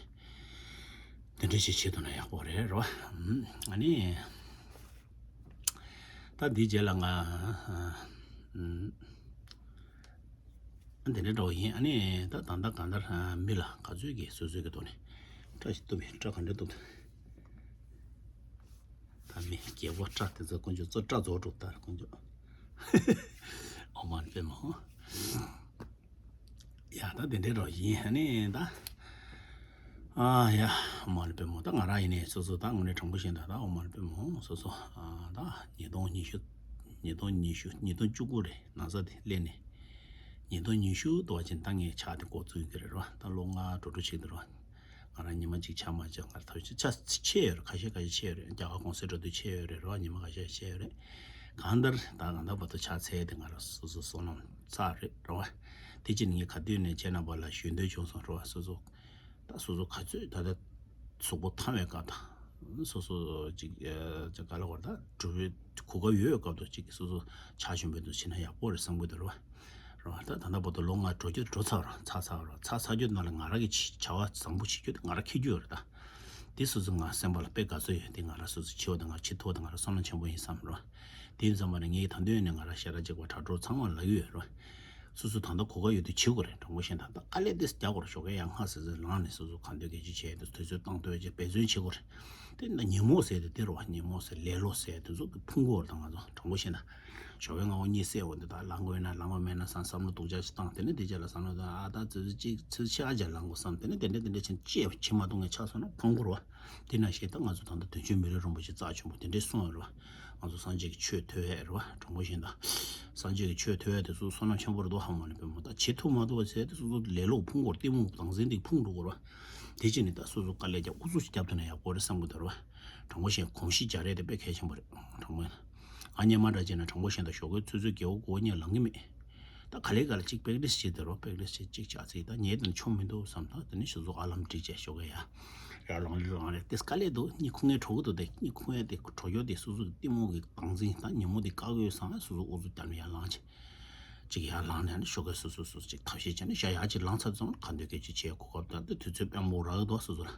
དེ་འདྲ་ཅིག་བྱེད་ཐུབ་ན་ཡག་པོ་རེད་རོ། ཨ་ནི། ད་འདིའི་རྗེས་ལ་ང་། ཨ་དེ་འདྲ་འདྲ་བོ་ཡིན། ཨ་ནི་ད་ད་ལྟ་གང་ལྟར་མི་ལ་ག་ཚོད་ཀྱིས་སོ་སོའི་གི་ཐོག་ནས་སྐྲ་ཞིག་གཏུབ་ཡིན། སྐྲ་ག་འདྲ་གཏུབ་ཐུབ། ད་མི་རྒྱལ་པོ་སྐྲ་དེ་ཚོ་དཀོན་མཆོག་གཙོ་སྐྲ་རྫོགས་འགྲོ་ད་དཀོན་མཆོག་ཨོཾ་མ་ཎི་པདྨེ་ཧཱུྃ། ཡ་ད་དེ་འདྲའི་རོ་ཡིན། ཨ་ནི་ད། ཨ་ཡ་ཨོཾ་མ་ཎི་པདྨེ་ཧཱུྃ། ད་ང་རང་ཡིན་ནའི་སོ་སོ་ད་དངོས་གནས་དྲང་པོ་བཤད་ན་ད་ཨོཾ་མ་ཎི་པདྨེ་ཧཱུྃ་སོ་སོ་ཨ་ད་ཉིས་སྟོང་ཉི་ཤུ་ཉིས་སྟོང་ཉི་ཤུ་ཉིས་སྟོང་བཅུ་དགུ་རེད། ན་ཚ་དེ་སླེབས་ནས་ཉིས་སྟོང་ཉི་ཤུ་དུ་བ་ཅིན་ད་ངས་ཕྱག་དེ་འགོ་བཙུགས་ཡོད་ཀྱི་རེད་རོ། ད་ལོ་ལྔ་འགྲོ་འགྲོ་བྱེད་ཀྱི་རོ། ང་རང་ཉི་མ་གཅིག་ཕྱག་མ་བྱས་ང་ཐབས་ཤེས་ཆ་ཆད་ཡོད་རེད། ཁ་ཤས་ཁ་ཤས་ཆད་ཡོད་རེད། རྒྱ་གར་གུང་སེང་འགྲོ་དུས་ཆད་ཡོད་རེད་རོ། ཉི་མ་ཁ་ཤས་ཆད་ཡོད་རེད། གང་ལྟར་ད་གང་ལྟར་བར་དུ་ཕྱག་འཚལ་དེ་ང་རང་སོ་སོ་བསོད་ནམས་བསགས་རེད་རོ། དེ་ཅི་ནས་ངས་ག་དུས་ནས་ཁྱེད་རྣམ་པ་ལ་ཞུ་འདོད་བྱུང་སོང་རོ། སོ་སོ་ད་སོ་སོ་ག་ཚོད་ད་ལྟ་གཟུགས་པོ་ཐང་བའི་སྐབས་དང་། སོ་སོ་ཅིག་ཅིག་ག་ལ་བར་ད་གྲུབ་པའི་གོ་སྐབས་ཡོད་པའི་སྐབས་དུ་ཅིག་སོ་སོ་ཕྱག་ཞུ་འབུལ་དུ་ཕྱིན་ན་ཡག་པོ་རེད་བསམ་གི་འདུག་རོ། རོ། ད་ད་ལྟ་བར་དུ་ལོ་ལྔ་འགྲོ་རྒྱུ་འགྲོ་ཚར་རོ། ཚར་ཚར་རོ། ཚར་ཚར་རྒྱུ་ནང་ལ་ང་རང་གི་བྱ་བ་བཟང་པོ་བྱེད་རྒྱུ་དེ་ང་རང་འཁྱེར་རྒྱུ་ཡོད་རེད་ད། དེ་སོ་སོ་ང་སེམས་པ་ལ་དཔེ་དགའ་ཚོད་ཡོད། དེ་ང་རང་སོ་སོ་འཁྱེར་བ་དང་ང་རང་འཁྱེར་ཐུབ་པ་དང་ང་རང་བསོད་ནམས་ཆེན་པོ་ཡིན་བསམ་རོ། དེ་ཡིན་ཙམ་པ་ནས་ངས་ད་དུང་ནས་ང་རང་ཤ་ཁྲག་གཅིག་པ་དྲ་གྲོགས་ཚང་མ་ལབ་ཀྱི་ཡོད་རོ། སོ་སོ་ད་ལྟ་གོ་སྐབས་ཡོད་དུས་བྱེད་དགོས་རེད། དྲང་པོ་བཤད་ན་ད་དཀའ་ལས་དེ་རྒྱག་དགོས་རེད། ཞོགས་ཀས་ཡང་སྔ་སེ་སེ་ལངས་ནས་སོ་སོ་གང་འདོད་སྐད་ཆ་བྱས་དུས་དུས་ཚོད་བཏང་ཐུབ་ཡ་ཅིག་འབད་བརྩོན་བྱེད་དགོས་རེད། དེ་ད་ཉིན་མོ་ཟེར་དེ་དེ་རེད་བ། ཉིན་མོ་ཟེར་ལེ་ལོ་ཟེར་དེ་ཚོ་གི་ཕུང་གི་ཡོད་རེད། ད་ང་ཚོ་དྲང་པོ་བཤད་ན་ཞོགས་ཀས་སྔ་པོ་གཉིད་སད་འོ་འདི་ད་ལངས་དགོས་ན་ལངས་དགོས་མེད་ན་བསམ་བསམ་བློ་སྡུག་ཅག་ཅིག་བཏང་། དེ་ནས་དེ་རྗེས་ལ་བསམ་བློ་བཏང་། ཨ་ད་ཚོད་ཚོད་ཅིག་ཚོད་ཆ་ཅག་ལངས་དགོས་བསམ། དེ་ནས་དེ་འདྲ་དེ་འདྲ་ཕྱིན་ཅི་ཕྱི་མ་གཏོང་ངས་ཆ་སོང་ན་ཕངས་པོ་རེད་བ། དེ་ནང་བཞིན་ད་ང་ཚོ་ད་ལྟ་དོན་གཅོད་མི་ལུས་རིན་པོ་ཆེ་རྩ་ཆེན་པོ་དེ་འདྲས་གསུངས་ཡོད་རེད་བ། ང་ཚོ་སངས་རྒྱས་ཀྱི་ཆོས་ཐོས་ཡས་རེད་བ། དྲང་པོ་བཤད་ན་སངས་རྒྱས་ཀྱི་ཆོས་ཐོས་ཡས་དེ་ཚོ་བསོད་ནམས་ཆེན་པོ་རེད་དོ། ཧ་མ་ལས་པའི་མོ་ད་བྱེད་ཐུབ་མ་ཐུབ་པ་ཟེར་དེ་སོ་སོ་ལེ་ལོ་ཕུང་གོ་གཏི་མུག་དང་འཛིན་དེ་ཕུང་འགྲོ་གོ་རེད་བ། དེ་ཕྱིན་ནས་ད་སོ་སོ་དཀའ་ལས་རྒྱབ་ཨུ་ཚུགས་ཤིག་རྒྱབ་ཐུབ་ན་ཡག་པོ་རེད་བསམ་གི་འདུག་རེད་བ། དྲང་པོ་བཤད་གོམས་གཤིས་སྦྱར་ཡས་དེ་དཔེ་གལ་ཆེན་པོ་རེད། དྲང་པོ་ཡིན་ན་ང་སྔོན་མ་འདྲ་བྱས་ན་དྲང་པོ་བཤད་ན་ཞོགས་ཀས་ཚོད་ཚོད་བརྒྱད་པོ་དགུ་པོ་གཉིད་ལངས་གི་མེད། ད་ག་ལེ་ག་ལེ་གཅིག་པེག་ཏིས་བྱེད་དེ་རོ། པེག་ཏིས་བྱེད་གཅིག་ཆགས་ཚིག་ད་ཉལ་དུ་ཆོ་མི་འདུག་བསམ། ད་དེ་ནས་ཞུ་གཟུགས་ཨ་ལམ་བསྒྲིགས་བྱས་ཞོགས་ཀས་ཡ་ཡར་ལངས་ལུས་ལངས་རེད། དེ་དཀའ་ལས་འདུག་གཉིད་ཁུག་མཁན་གྲོགས་འདུག་དེ་གཉིད་ཁུག་མཁན་དེ་གྲོགས་ཡོད་དེ་སོ་སོ་གི་གཏི་མུག་གི་སྡང་འཛིན་ད་ཉིན་མོ་དེ་བཀག་ཡོད་བསམ་སོ་སོ་ཨུ་ཚུགས་རྒྱབ་ནས་ཡར་ལངས་བྱས་གཅིག་ཡར་ལངས་ནས་ནི་ཞོགས་ཀས་སོ་སོ་སོ་སོ་གཅིག་ཐབས་ཤེས་བྱས་ནས་ཤ་ཡར་གཅིག་ལངས་ཚར་ཙང་ག་འདོད་སྐད་ཆ་བྱས་གོ་སྐབས་ད་དེ་དུས་ཚོད་དཔོན་པོ་རག་གི་འདུག་སོ་སོ་ལ།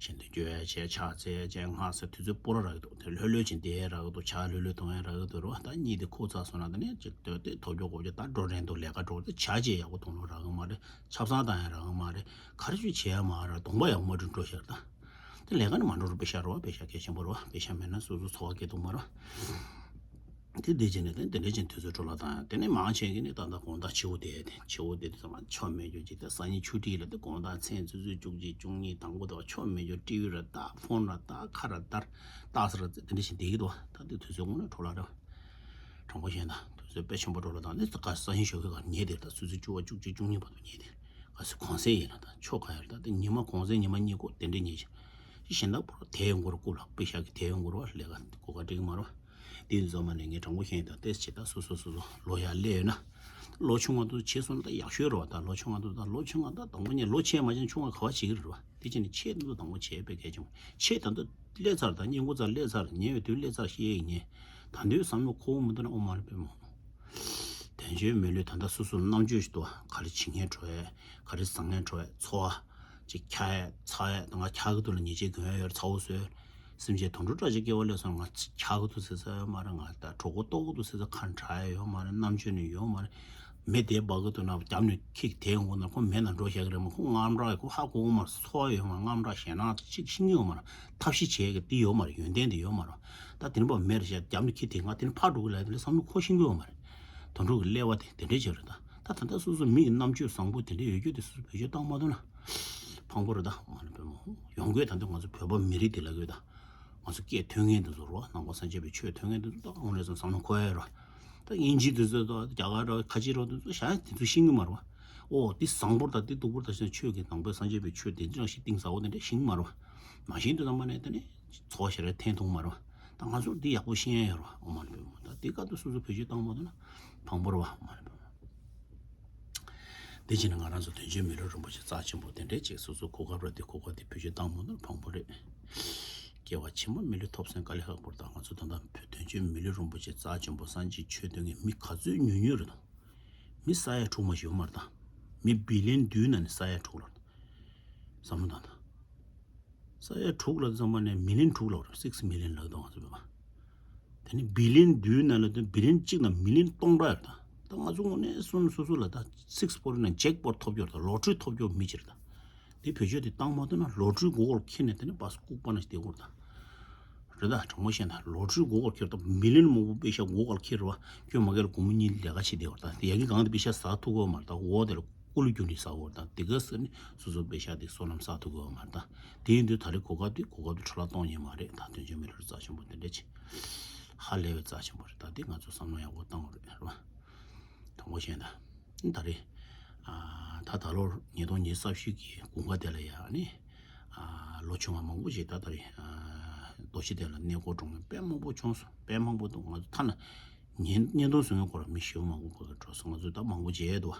ཞལ་འདོན་སྐྱོ་ཡ་བྱས་ཕྱག་འཚལ་བྱས་སྔགས་ཟེར་དུས་ཚོད་སྤོ་ར་རག་གི་འདུག་དེ་ལྷོད་ལྷོད་ཅིག་བསྡད་ཡ་རག་གི་འདུག་ཕྱག་ལྷོད་ལྷོད་གཏོང་ཡ་རག་གི་འདུག་རོ། ད་གཉིད་དེ་ཁུག་ཚར་སོང་ན་ད་ནི་ཅིག་སྡོད་དེ་ཐོབ་རྒྱུ་གོ་རྒྱུ་ད་འགྲོ་རན་འདུག་ལས་ཀ་འགྲོ་དེ་བྱ་བྱེད་ཡག་པོ་གཏོང་ལོ་རག་གི་མ་རེད། ཆབ་གསང་བཏང་ཡ་རག་གི་མ་རེད། ག་རེ་ཅིག་བྱེད་ཡ་མ་རེད། གདོང་པ་ཡག་མ་འགྲོ་འགྲོ་ཤག་ད། དེ་ལས་ཀ་ནི་མ་འགྲོ་རུ་པེ་ཤ་རོ། པེ་ཤ་གལ་ཆེན་པོ་རོ། པེ་ཤ་མེད་ན་སོ་སོ་འཚོ་བ་སྐྱེལ་ཐུབ་མ་རོ། དེ་དེ་བྱས་ནས་དེ་དེ་འདྲ་ཅན་དུས་ཚོད་འཕྲོ་བརླག་བཏང་ཡ། དེ་ནས་མང་ཆེ་གི་ནི་ད་ལྟ་དགོང་དག་ཕྱི་པོ་བསྡད་དེ་ཕྱི་པོ་བསྡད་དུས་ཙམ་པ་ཆོ་མེད་རྒྱུ་ཅིག་ད་སང་ཉིན་ཆུ་ཊི་ལ་དེ་དགོང་དག་མཚན་ཆུ་ཚོད་བཅུ་གཅིག་བཅུ་གཉིས་དང་པོ་དེ་བ་ཆོ་མེད་རྒྱུ་ཊི་ཝི་ར་ལྟ་ཕོན་ར་ལྟ་ཁ་ར་ལྟ་ལྟ་ས་ར་དེ་འདྲ་ཞིག་བསྡད་ཀྱི་འདུག་ད་དེ་དུས་ཚོད་དངོས་གནས་འཕྲོ་བརླག་རེད། དྲང་པོ་བཤད་ན་དུས་ཚོད་དཔེ་ཆེན་པོ་འཕྲོ་བརླག་བཏང་ནས་ད་ག་སང་ཉིན་ཞོགས་ཀས་ག་ཉལ་བསྡད་ད་ཆུ་ཚོད་བཅུ་པ་བཅུ་གཅིག་བཅུ་གཉིས་བར་དུ་ཉལ་བསྡད། ག་སི་གུང་སེང་ཡིན་ན་ད་ཆོ་ག་ཡར་ད་དེ་ཉི་མ་གུང་སེང་ཉི་མ་གཉིས་གོ་དེ་འདྲས་ཉལ་ཞིག་གཞན་དག་པོ་དེ་ཡོང་གོ་ར་སྐུ་ལ་པེ་ཤ་གི་དེ་ཡོང་གོ་ར་ལས་ཀ་གོ་ག་འགྲིག་མ་རོ། དེ་ཡིན་ཙང་མ་ནས་ངས་དྲང་པོ་བཤད་ཡིན་ད་ཏེས་བྱེད་ད་སོ་སོ་སོ་སོ་ལོ་ཡར་སླེབས་ཡོད་ན། ལོ་ཆུང་བ་དུ་བྱེད་སོང་ད་ཡག་ཤོས་རོ། ད་ལོ་ཆུང་བ་དུ་ད་ལོ་ཆུང་བ་ད་དང་པོ་ཉལ་ལོ་ཆེ་མ་ཆེན་ཆུང་བ་ག་བ་བྱེད་ཀྱི་རེད་རོ། དེ་ཕྱིན་ནས་ཆེ་དུ་དང་པོ་བྱེད་པའི་གལ་ཆེན་པོ་ཆེ་ད་འདི་སླེབས་ཚར་ད་སྙིང་གུ་ཚར་སླེབས་ཚར་ཉལ་བའི་དུས་སླེབས་ཚར་ཤེས་ཡིན་ཉེ། ད་འདོད་བསམ་བློ་འཁོར་བ་མི་འདུག་ན་ཨོ་མ་རེ་པེ་མོ། དོན་གཅོད་མི་ལུས་ད་ལྟ་སོ་སོ་རྣམ་དཔྱོད་ཞིག་འདུག་ག་རེ་བྱེད་མཁན་འགྲོ་ཡས་ག་རེ་བཟང་མཁན་འགྲོ་ཡས་འཚོ་བ་ཅིག་འཁྱག་ཡས་ཚ་ཡས་ད་ང་འཁྱག་གི་དུས་ལ་ཉེས་ཆད་གྱོན་ཡས་ཡོད་རེད། ཚ་བོ་བཟོས། སེམས་ཅན་དུད་འགྲོ་བཀྲ་ཤིས་སྐྱེ་བ་སླེབས་སོང་ང་འཁྱག་གི་དུས་ཟེར་ས་ཡོད་མ་རེད། ང་ད་གྲོད་ཁོག་ལྟོགས་གི་དུས་ཟེར་ས་ཁ་གྲག་ཡས་ཡོད་མ་རེད། རྣམ་དཔྱོད་ནི་ཡོད་མ་རེད། མེ་དེ་འབར་གི་འདུག་ན་རྒྱབ་ནས་ཁྱི་དེ་ཡོང་གི་ན་ཁོ་མེ་ནང་འགྲོ་བཞག་གི་རེད་མ། ཁོ་དངངས་སྐྲག་ཁོ་ཧ་གོ་གི་མ་རེད། ཚོར་བ་ཡོད་མ་རེད། དངངས་སྐྲག་ཞེད་སྣང་ཅིག་ཤེས་ཀྱི་ཡོད་མ་རེད། ཐབས་ཤེས་བྱེད་ཀྱི་དེ་ཡོད་མ་རེད། ཡོན་ཏན་དེ་ཡོད་མ་རེད། ད་དེ་རིང་པ་མེ་རེད་བཞག་རྒྱབ་ནས་ཁྱི་དེ་ང་དེ་ནས་ཕར་འགྲོ་གི་ལ་དེ་ལ་བསམ་བློ་འཁོར་ཤེས་ཀྱི་ཡོད་མ་རེད། དུད་འགྲོ་གི་ཀླད་པ་དེ་དེ་འདྲས་བྱེད་རེད། ད་ད་ད་ལྟ་སོ་སོ་མི་གི་རྣམ་དཔྱོད་བཟང་པོ་དེ་འདྲས་ཡོད་རྒྱུ་དེ་སོ་སོ་བེད་སྤྱོད་བཏང་མ་ཐུབ་ན་ཕངས་པོ་རེད། ད་མ་ནི་པེ་མོ་ཡོང་དགོས། ད་འདི་ང་ཚོ་བོད་པ་མི་རིགས་དེ་ལ་གོས་ད། ང་ཚོ་སྐད་ཐོན་མཁན་དེ་ཚོ་རོ། ནང་པ་སངས་རྒྱས་པའི་ཆོས་ཐོན་མཁན་དེ་ཚོ་ད་དངོས་གནས་བསམ་བློ་འཁོར་ཡ་རོ། ད་དབྱིན་ཇི་དེ་ཚོ་ད་རྒྱ་གར་རོ་ཁ་ཆེ་རོ་དེ་ཚོ་ཞག་དེ་ཚོ་ཤེས་ཀྱི་མ་རོ། ཨོ་དེ་བཟང་པོ་ད་དེ་སྡུག་པོ་ད་ཤེས་ཆོས་ཀྱི་ནང་པའི་སངས་རྒྱས་པའི་ཆོས་དེ་འདྲ་ཞིག་གཏིང་ཟབ་པོ་དེ་འདྲ་ཤེས་ཀྱི་མ་རོ། མ་ཤེས་དུས་ཙམ་པ་ནས་དེ་ནས་ཚོགས་ཞེ་རེ་འཐེན་ཐུབ་མ་རོ། ད་ང་ཚོར་དེ་ཡག་པོ་ཤེས་ཡ་ཡོད་རོ། ཨོ་མ་ནི་པེ་མོ་ད་དེ་ག་དུས་སོ་སོ་བེད་སྤྱོད་བཏང་མ་ཐུབ་ན་ཕངས་པོ་རོ། ཨོ་མ་ནི་པེ་མོ། དེ་བྱས་ན་ང་རང་ཚོ་དོན་གཅོད་མི་ལུས་རིན་པོ་ཆེ་རྩ་ཆེན་པོ་དེ་འདྲས་ཅིག་སོ་སོ་གོ་སྐབས་ར་དེ་གོ་སྐབས་དེ་བེད་སྤྱོད་བཏང་མ་ཐུབ་ན་ཕངས་པོ་རེད། སྐྱེ་བ་ཕྱི་མ་མི་ལུས་ཐོབ་སེམས་དཀའ་ལས་ཁག་པོ་རེད། ད་ང་ཚོ་ད་ལྟ་བོད་དོན་གཅོད་མི་ལུས་རིན་པོ་ཆེ་རྩ་ཆེན་པོ་སངས་རྒྱས་ཆོས་སྟོན་མཁན་མི་ག་ཚོད་ཉུང་ཉུང་རེད་དང་། མི་ས་ཡ་དྲུག་མ་ཞིག་ཡོད་མ་རེད་ད། མི་བི་ལིན་བདུན་ནང་ནས་ས་ཡ་དྲུག་ལ་རེད། བསམ་བློ་བཏང་ད། ས་ཡ་དྲུག་ལ་ཙམ་པ་ནས་མི་ལིན་དྲུག་ལ་རེད། སིགས་མི་ལིན་ལབ་དང་ང་ཚོ་བོད་པ། དེ་ནི་བི་ལིན་བདུན་ནང་ལ་དེ་བི་ལིན་གཅིག་ནང་མི་ལིན་སྟོང་ཕྲག་ཡོད་ད། ད་ང་ཚོ་དངོས་གནས་སོ་སོ་སོ་ལ་ད་སིགས་པོ་རི་ནང་ཇེག་པོ་ཐོབ་རྒྱུ་རེད་ད། ལོ་ཊི་རི་ཐོབ་རྒྱུ་མི་གཅིག་རེད་ད། དེ་བེད་སྤྱོད་དེ་བཏང་མ་ཐུབ་ན་ལོ་ཊི་རི་མགོ་སྐོར་ཁྱེར་ནས་དེ་ནི་བ་སི་ལྐུགས་པ་ན་ཞིག་བསྡད་དགོས་རེད་ད། རེད་ད། དྲང་པོ་བཤད་ན་ལོ་ཊི་རི་མགོ་སྐོར་ཁྱེར་ད་མི་ལིན་མང་པོ་པེ་ཤ་མགོ་སྐོར་ཁྱེར་རེད་བ། སྐྱོན་མ་གལ་སྒོར་མོ་གཉིས་ལས་ཀ་བྱེད་བསྡད་པ་རེད་ད། དེ་ཡ་གི་སྒང་དེ་པེ་ཤ་ཟ་ཐུབ་ཀྱི་ཡོད་མ་རེད་ད། འོ་དེ་ལ་ཀུ་ལུ་རྒྱུ་ནི་ཟ་འོ་ད། དེ་ག་ཟེར་ནས་སོ་སོ་པེ་ཤ་དེ་བསོད་ནམས་བསགས་ཐུབ་ཀྱི་ཡོད་མ་རེད་ད། དེ་ཡིན་དུས་ད་རེས་གོ་སྐབས་དེ་གོ་སྐབས་དེ་འཕྲོ་བརླག་གཏོང་ཉན་མ་རེད་ད། དོན་གཅོད་མི་ལུས་རྩ་ཆེན་པོ་དེ་འདྲ་ཅིག་ཧ་ལས་པའི་རྩ་ཆེན་པོ་རེད་ད། དེ་ང་ཚོ་བསམ་བློ་ཡག་པོ་བཏང་དགོས་རེད་རེད་བ། དྲང་པོ་བཤད་ན། ད་རེས། ད་ད་ལོ་ཉིས་སྟོང་ཉི་ཤུ་རྩ་བཞི་གི་དགུན་ཁ་དེ་ལ་ཡ་ནི། ལོ་ཆུང་བ་མང་པོ་ཞིག་ད་ད་རེས། རྡོ་སྐྱེས་དེ་ལ་གནས་སྐོར་འགྲོ་མཁན་དཔེ་མང་པོ་བྱུང་སོང་། དཔེ་མང་པོ་འདུག་ང་ཚོ་ཐ་ན། བརྙན་བརྙན་ཐུང་བཟོ་མཁན་སྐོར་ལ་མི་ཞེ་པོ་མང་པོ་ག་ག་འགྲོ་སོང་། ང་ཚོས་ད་མང་པོ་བརྗེད་འདུག་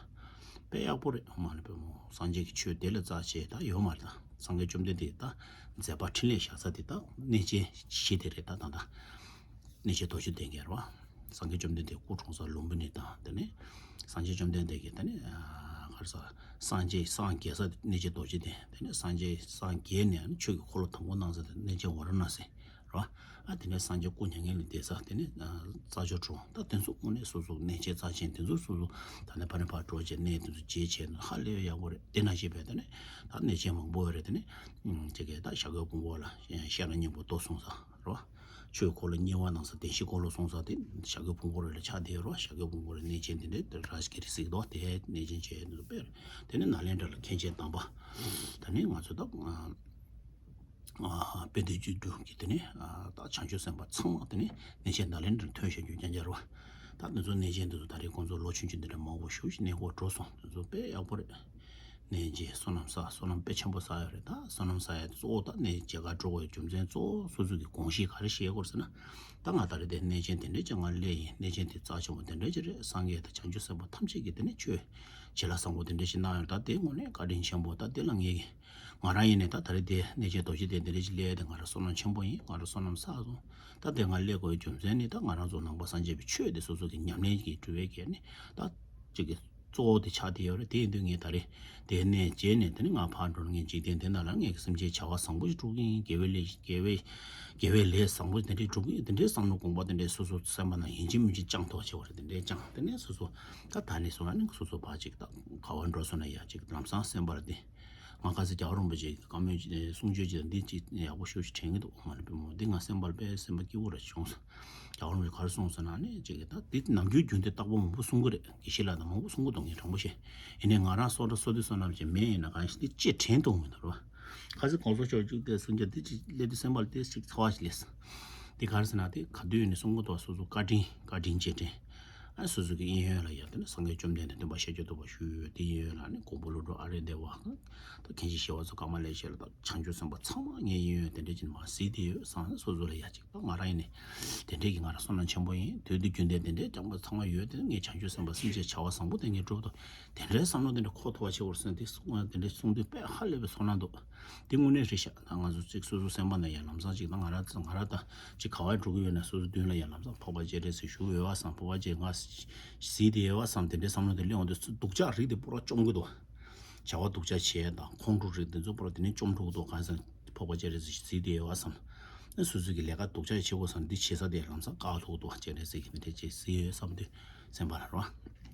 བ། དཔེ་ཡག་པོ་རེད། མ་ནི་པའི་མོ་སངས་རྒྱས་ཀྱི་ཆོས་དེ་ལ་རྩ་ཆེ་ད་ཡོད་མ་རེད། ད་སངས་རྒྱས་བཅོམ་ལྡན་འདས་ད་མཛད་པ་འཕྲིན་ལས་བཞག་ས་དེ་ད་གནས་ཆེན་བཞི་དེ་རེད། ད་ད་ད་གནས་ཆེན་རྡོ་རྗེ་གདན་གྱི་རེད་བ། སངས་རྒྱས་བཅོམ་ལྡན་འདས་སྐུ་འཁྲུངས་ས་ལུམ་བི་ནི་དང་དེ་ནས་སངས་རྒྱས་བཅོམ་ལྡན་འདས་ཀྱི་དེ་ནས་ག་རེ་ཟ་སངས་རྒྱས་སངས་རྒྱས་ས་གནས་ཆེན་རྡོ་རྗེ་གདན། དེ་ནས་སངས་རྒྱས་སངས་རྒྱས་ནས་ཆོས་ཀྱི་འཁོར་ལོ་དང་པོ་གནང་ས་དེ་གནས་ཆེན་ཝཱ་ར་ཎ་སི། རོ། ཨ་དེ་ནས་སངས་རྒྱས་སྐུ་མྱ་ངན་ལས་འདས་ས་དེ་ནས་རྩྭ་མཆོག་གྲོང་ད་དེ་ཚོ་དངོས་གནས་སོ་སོ་གནས་ཆེན་རྩ་ཆེན་དེ་ཚོ་སོ་སོ་ད་ནས་ཕ་ནས་ཕར་འགྲོ་བྱས་གནས་དེ་ཚོ་མཇལ་བྱས་ན་ཧ་ལས་ཡག་པོ་རེད། དེ་ནང་བཞིན་པས་དེ་ནས་ད་གནས་ཆེན་མང་པོ་ཡོད་རེད། དེ་ནས་ཅིག་གིས་ད་ཞྭ་གོས་ཕུང་པོ་ལ་ཤེས་རབ་སྙིང་པོ་མདོ་གསུངས་ས་རོ། ཆོས་འཁོར་ལོ་གཉིས་པ་གནང་ས་བདེན་བཞིའི་འཁོར་ལོ་གསུངས་ས་དེ་ཞྭ་གོས་ཕུང་པོ་རེད་ལ་ཆགས་བསྡད་རོ། ཞྭ་གོས་ཕུང་པོ་རེད་གནས་ཆེན་དེ་འདྲས་རཱ་ཇ་གི་རི་གཟིགས་རྡོ་དེ་གནས་ཆེན་བྱས་འདུག་པས། དེ་ནས་ནཱ་ལེནྡྲ་ལ་མཁན་ཆེན་དམ་པ་ད་ནི་ང་ཚོ་ད། དཔལ་ལྡན་བཅུ་དྲུག་གི་དེ་ནས་ད་བྱང་ཆུབ་སེམས་དཔའ་ཚང་མ་དེ་ནས་གནས་ཆེན་ནཱ་ལེནྡྲར་ཐོན་བཞག་རྒྱུ་རྐྱང་རྐྱང་རེད་བ། ད་དེ་ཚོ་གནས་ཆེན་དེ་ཚོ་ད་རེས་ཁོང་ཚོ་ལོ་ཆུང་ཆུང་དེ་འདྲ་མང་པོ་བཞུགས་ཤིང་གནས་སྐོར་འགྲོ་སོང་། དེ་ཚོ་དཔེ་ཡག་པོ་རེད། གནས་མཇལ་བསོད་ནམས་བསགས་བསོད་ནམས་དཔེ་ཆེན་པོ་བསགས་ཡོད་རེད། ད་བསོད་ནམས་བསགས་ཡ་དེ་གཙོ་བོ་ད་གནས་མཇལ་ཁ་འགྲོ་དགོས་རྒྱུ་མཚན་གཙོ་བོ་སོ་སོ་གི་དགོངས་གཞི་ག་རེ་བཞེས་དགོས་ཟེར་ན། ད་ང་ད་རེས་དེ་གནས་ཆེན་དེ་འདྲ་ཅིག་ང་སླེབས་ཡིན། གནས་ཆེན་དེ་རྩ་ཆེན་པོ་དེ་འདྲ་ཅིག་རེད། སངས་རྒྱས་དང་བྱང་ཆུབ་སེམས་དཔའ་ཐམས་ཅད་ཀྱིས་དེ་ནས་ཆོས་བྱིན་རླབས་བཟང་པོ་དེ་འདྲ་ཞིག་གནང་ཡོད། ད་དེ་དངོས་གནས་བཀའ་དྲིན་ཆེན་པོ། ད་དེ་ལ་ངས་ཀྱི་ང་རང་ཡིན་ནས་ད་ད་རེས་དེ་གནས་ཆེན་རྡོ་རྗེ་གདན་དེ་འདྲ་ཞིག་སླེབས་ཡ་དེ་ང་རང་བསོད་ནམས་ཆེན་པོ་ཡིན། ང་རང་བསོད་ནམས་བསགས་སོང་། ད་དེ་ང་སླེབས་དགོས་རྒྱུ་མཚན་ནི་ད་ང་རང་ཚོ་ནང་པ་སངས་རྒྱས་པའི་ཆོས་དེ་སོ་སོ་གི་ཉམས་ལེན་གྱི་འགྲོ་བའི་གལ་ནི་ད་ཅིག་གི་གཙོ་བོ་དེ་ཆགས་བསྡད་ཡོད་རེད། དེ་ཡིན་དུས་ངས་ད་རེས་དེ་ནས་མཇལ་ནས་དེ་ནི་ང་ཕར་འགྲོ་ངས་འཇིག་རྟེན་དེ་ནང་ལ་ངས་སེམས་ཅན་བྱ་བ་བཟང་པོ་ཞིག་སྒྲུབ་ཀྱི་ཡིན། དགེ་བའི་ལས་དགེ་བའི་དགེ་བའི་ལས་བཟང་པོ་དེ་འདྲས་སྒྲུབ་ཀྱི་ཡིན། དེ་འདྲས་བསམ་བློ་དགོངས་པ་དེ་འདྲས་སོ་སོ་སེམས་པ་ནང་ཡིན་གཅིག་མིན་གཅིག་བཅངས་ཐུབ་པ་བྱེད་པ་རེད། དེ་འདྲས་བཅངས་དེ་ནས་སོ་སོ་ད་ད་ནས་བཟུང་ཨ་ནི་སོ་སོ་ཕར་ཅིག་ད་ག་བར་འགྲོ་སོང་ན་ཡ་ཅིག་ལམ་སང་སེམས་པར་དེ་ང་ཁ་སང་རྒྱལ་བ་རིན་པོ་ཆེ་གི་བཀའ་མོལ་གསུང་ཆོས་ཅིག་དང་འདི་ཅིག་ཡག་པོ་ཤོད་ཅིག་དྲན་གྱི་འདུག་མ་ནི་པའི་མོ་འདི་ང་སེམས་པར་དཔེ་སེམས་པ་སྐྱིད་པོ་རེ་བྱུང་སོང་། རྒྱལ་བ་རིན་པོ་ཆེ་ག་རེ་གསུངས་སོང་ན་ནི་ཅིག་གི་ད་འདི་ནམ་རྒྱུན་རྒྱུན་དུ་རྟག་པར་མང་པོ་གསུང་གི་རེད། དགེ་བཤེས་ལགས་དང་མང་པོ་གསུང་གི་འདུག་ངས་དྲང་པོ་བཤད། ཡིན་ནའི་ང་རང་སོ་འདྲ་སོ་དུས་སོ་ནམ་ཅིག་མེད་ཡིན་ན་གང་ཞིག་འདི་ཅེས་དྲན་ཐུབ་མི་འདུག་རོ། ཁ་སང་གོང་ས་མཆོག་བཅུག་སྟེ་གསུང་རྒྱུ་འདི་ཅིག་སླེབས་དུས་སེམས་པ་ལ་ཏོག་ཙམ་ཅིག་ཚོར་བ་ཞིག་སླེབས་སོང་། འདི་ག་རེ་ཟེར་ན་དེ་ག་དུས་ནས་གསུང་གི་འདུག་སོ་སོ་བཀའ་དྲིན་བཀའ་དྲིན་རྗེས་དྲན། ཨ་སོ་སོ་གི་གཡས་གཡོན་ལ་ཡ་དེ་ནས་སངས་རྒྱས་བཅོམ་ལྡན་འདས་སྟོན་པ་ཤཱཀྱ་ཐུབ་པ་བཞུགས་ཡོད། དེ་གཡས་གཡོན་ལ་ནི་མགོན་པོ་ཀླུ་སྒྲུབ་ཨ་རེ་དེ་བ་ད་མཁན་ཆེན་ཞི་བ་འཚོ་ཀརྨ་ལེགས་བཤད་ལ་ད་བྱང་ཆུབ་སེམས་དཔའ་ཚང་མ་ངས་གཡས་གཡོན་དེ་འདྲས་ཅིག་མར་གཟིགས་བསྡད་ཡོད་བསམ། སོ་སོ་ལ་ཡ་ཅིག་ད་ང་རང་ཡིན་ནས་དེ་འདྲས་ཀྱི་ང་རང་བསོད་ནམས་ཆེན་པོ་ཡིན། དུས་དེ་རྒྱུན་ལྡན་དེ་འདྲས་རྐྱང་པ་ཚང་མ་ཡོད། དེ་ངས་བྱང་ཆུབ་སེམས་དཔའ་སེམས་ཅན་བྱ་བ་བཟང་པོ་དེ་ངས་སྒྲུབ་ཐུབ། དེ་འདྲའི་བསམ་བློ་དེ་འདྲ་འཁོར་ཐུབ་པ་བྱེད་དགོས་ཟེར་ན་དེ་གསུང་དེ་འདྲ་གསུང་དུས་དཔེ་ཧ་ལས་པའི་ཚོར་སྣང་འདུག་དེ་དངོས་གནས་རེད་ཤག་ད་ང་ཚོ་ཅིག་སོ་སོ་སེམས་པ་ནང་ཡང་ལམ་སང་ཅིག་ད་ང་རང་ང་རང་ད་ཅིག་ག་བར་འགྲོ་གི་ཡོད་ན་སོ་སོ་མདུན་ལ་ཡང་ལམ་སང་འཕགས་པ་སྤྱན་རས་གཟིགས་བཞུགས་ཡོད་པ་བསམ། འཕགས་པ་སྤྱན་ང་གཟིགས་བསྡད་ཡོད་པ་བསམ། དེ་འདྲའི་བསམ་བློ་དེ་སླེབས་འོང་དུས་སྡུག་ཅག་རིགས་དེ་པུ་ར་བཅོམ་གི་འདུག་བྱ་བ་སྡུག་ཅག་བྱས་དང་ཁོང་ཁྲོ་རིགས་དེ་ཚོ་པུ་ར་དེ་ནས་བཅོམ་ཐུབ་ཀྱི་འདུག་གང་ཟེར་འཕགས་པ་སྤྱན་རས་གཟིགས་གཟིགས་བསྡད་ཡོད་པ་བསམ། ཨ་སོ་སོ་གི་ལས་ཀ་སྡུག་ཅག་བྱེད་དགོས་བསམ། འདི་བྱེད་ས་དེ་ལམ་སང་བཀག་ཐུབ་ཀྱི་འདུག་སྤྱན་རས་གཟིགས་ཀྱི་མི་དེ་ཅིག་གཟིགས་ཡོད་བསམ་དུས། སེམས་པ་ལ་རོ།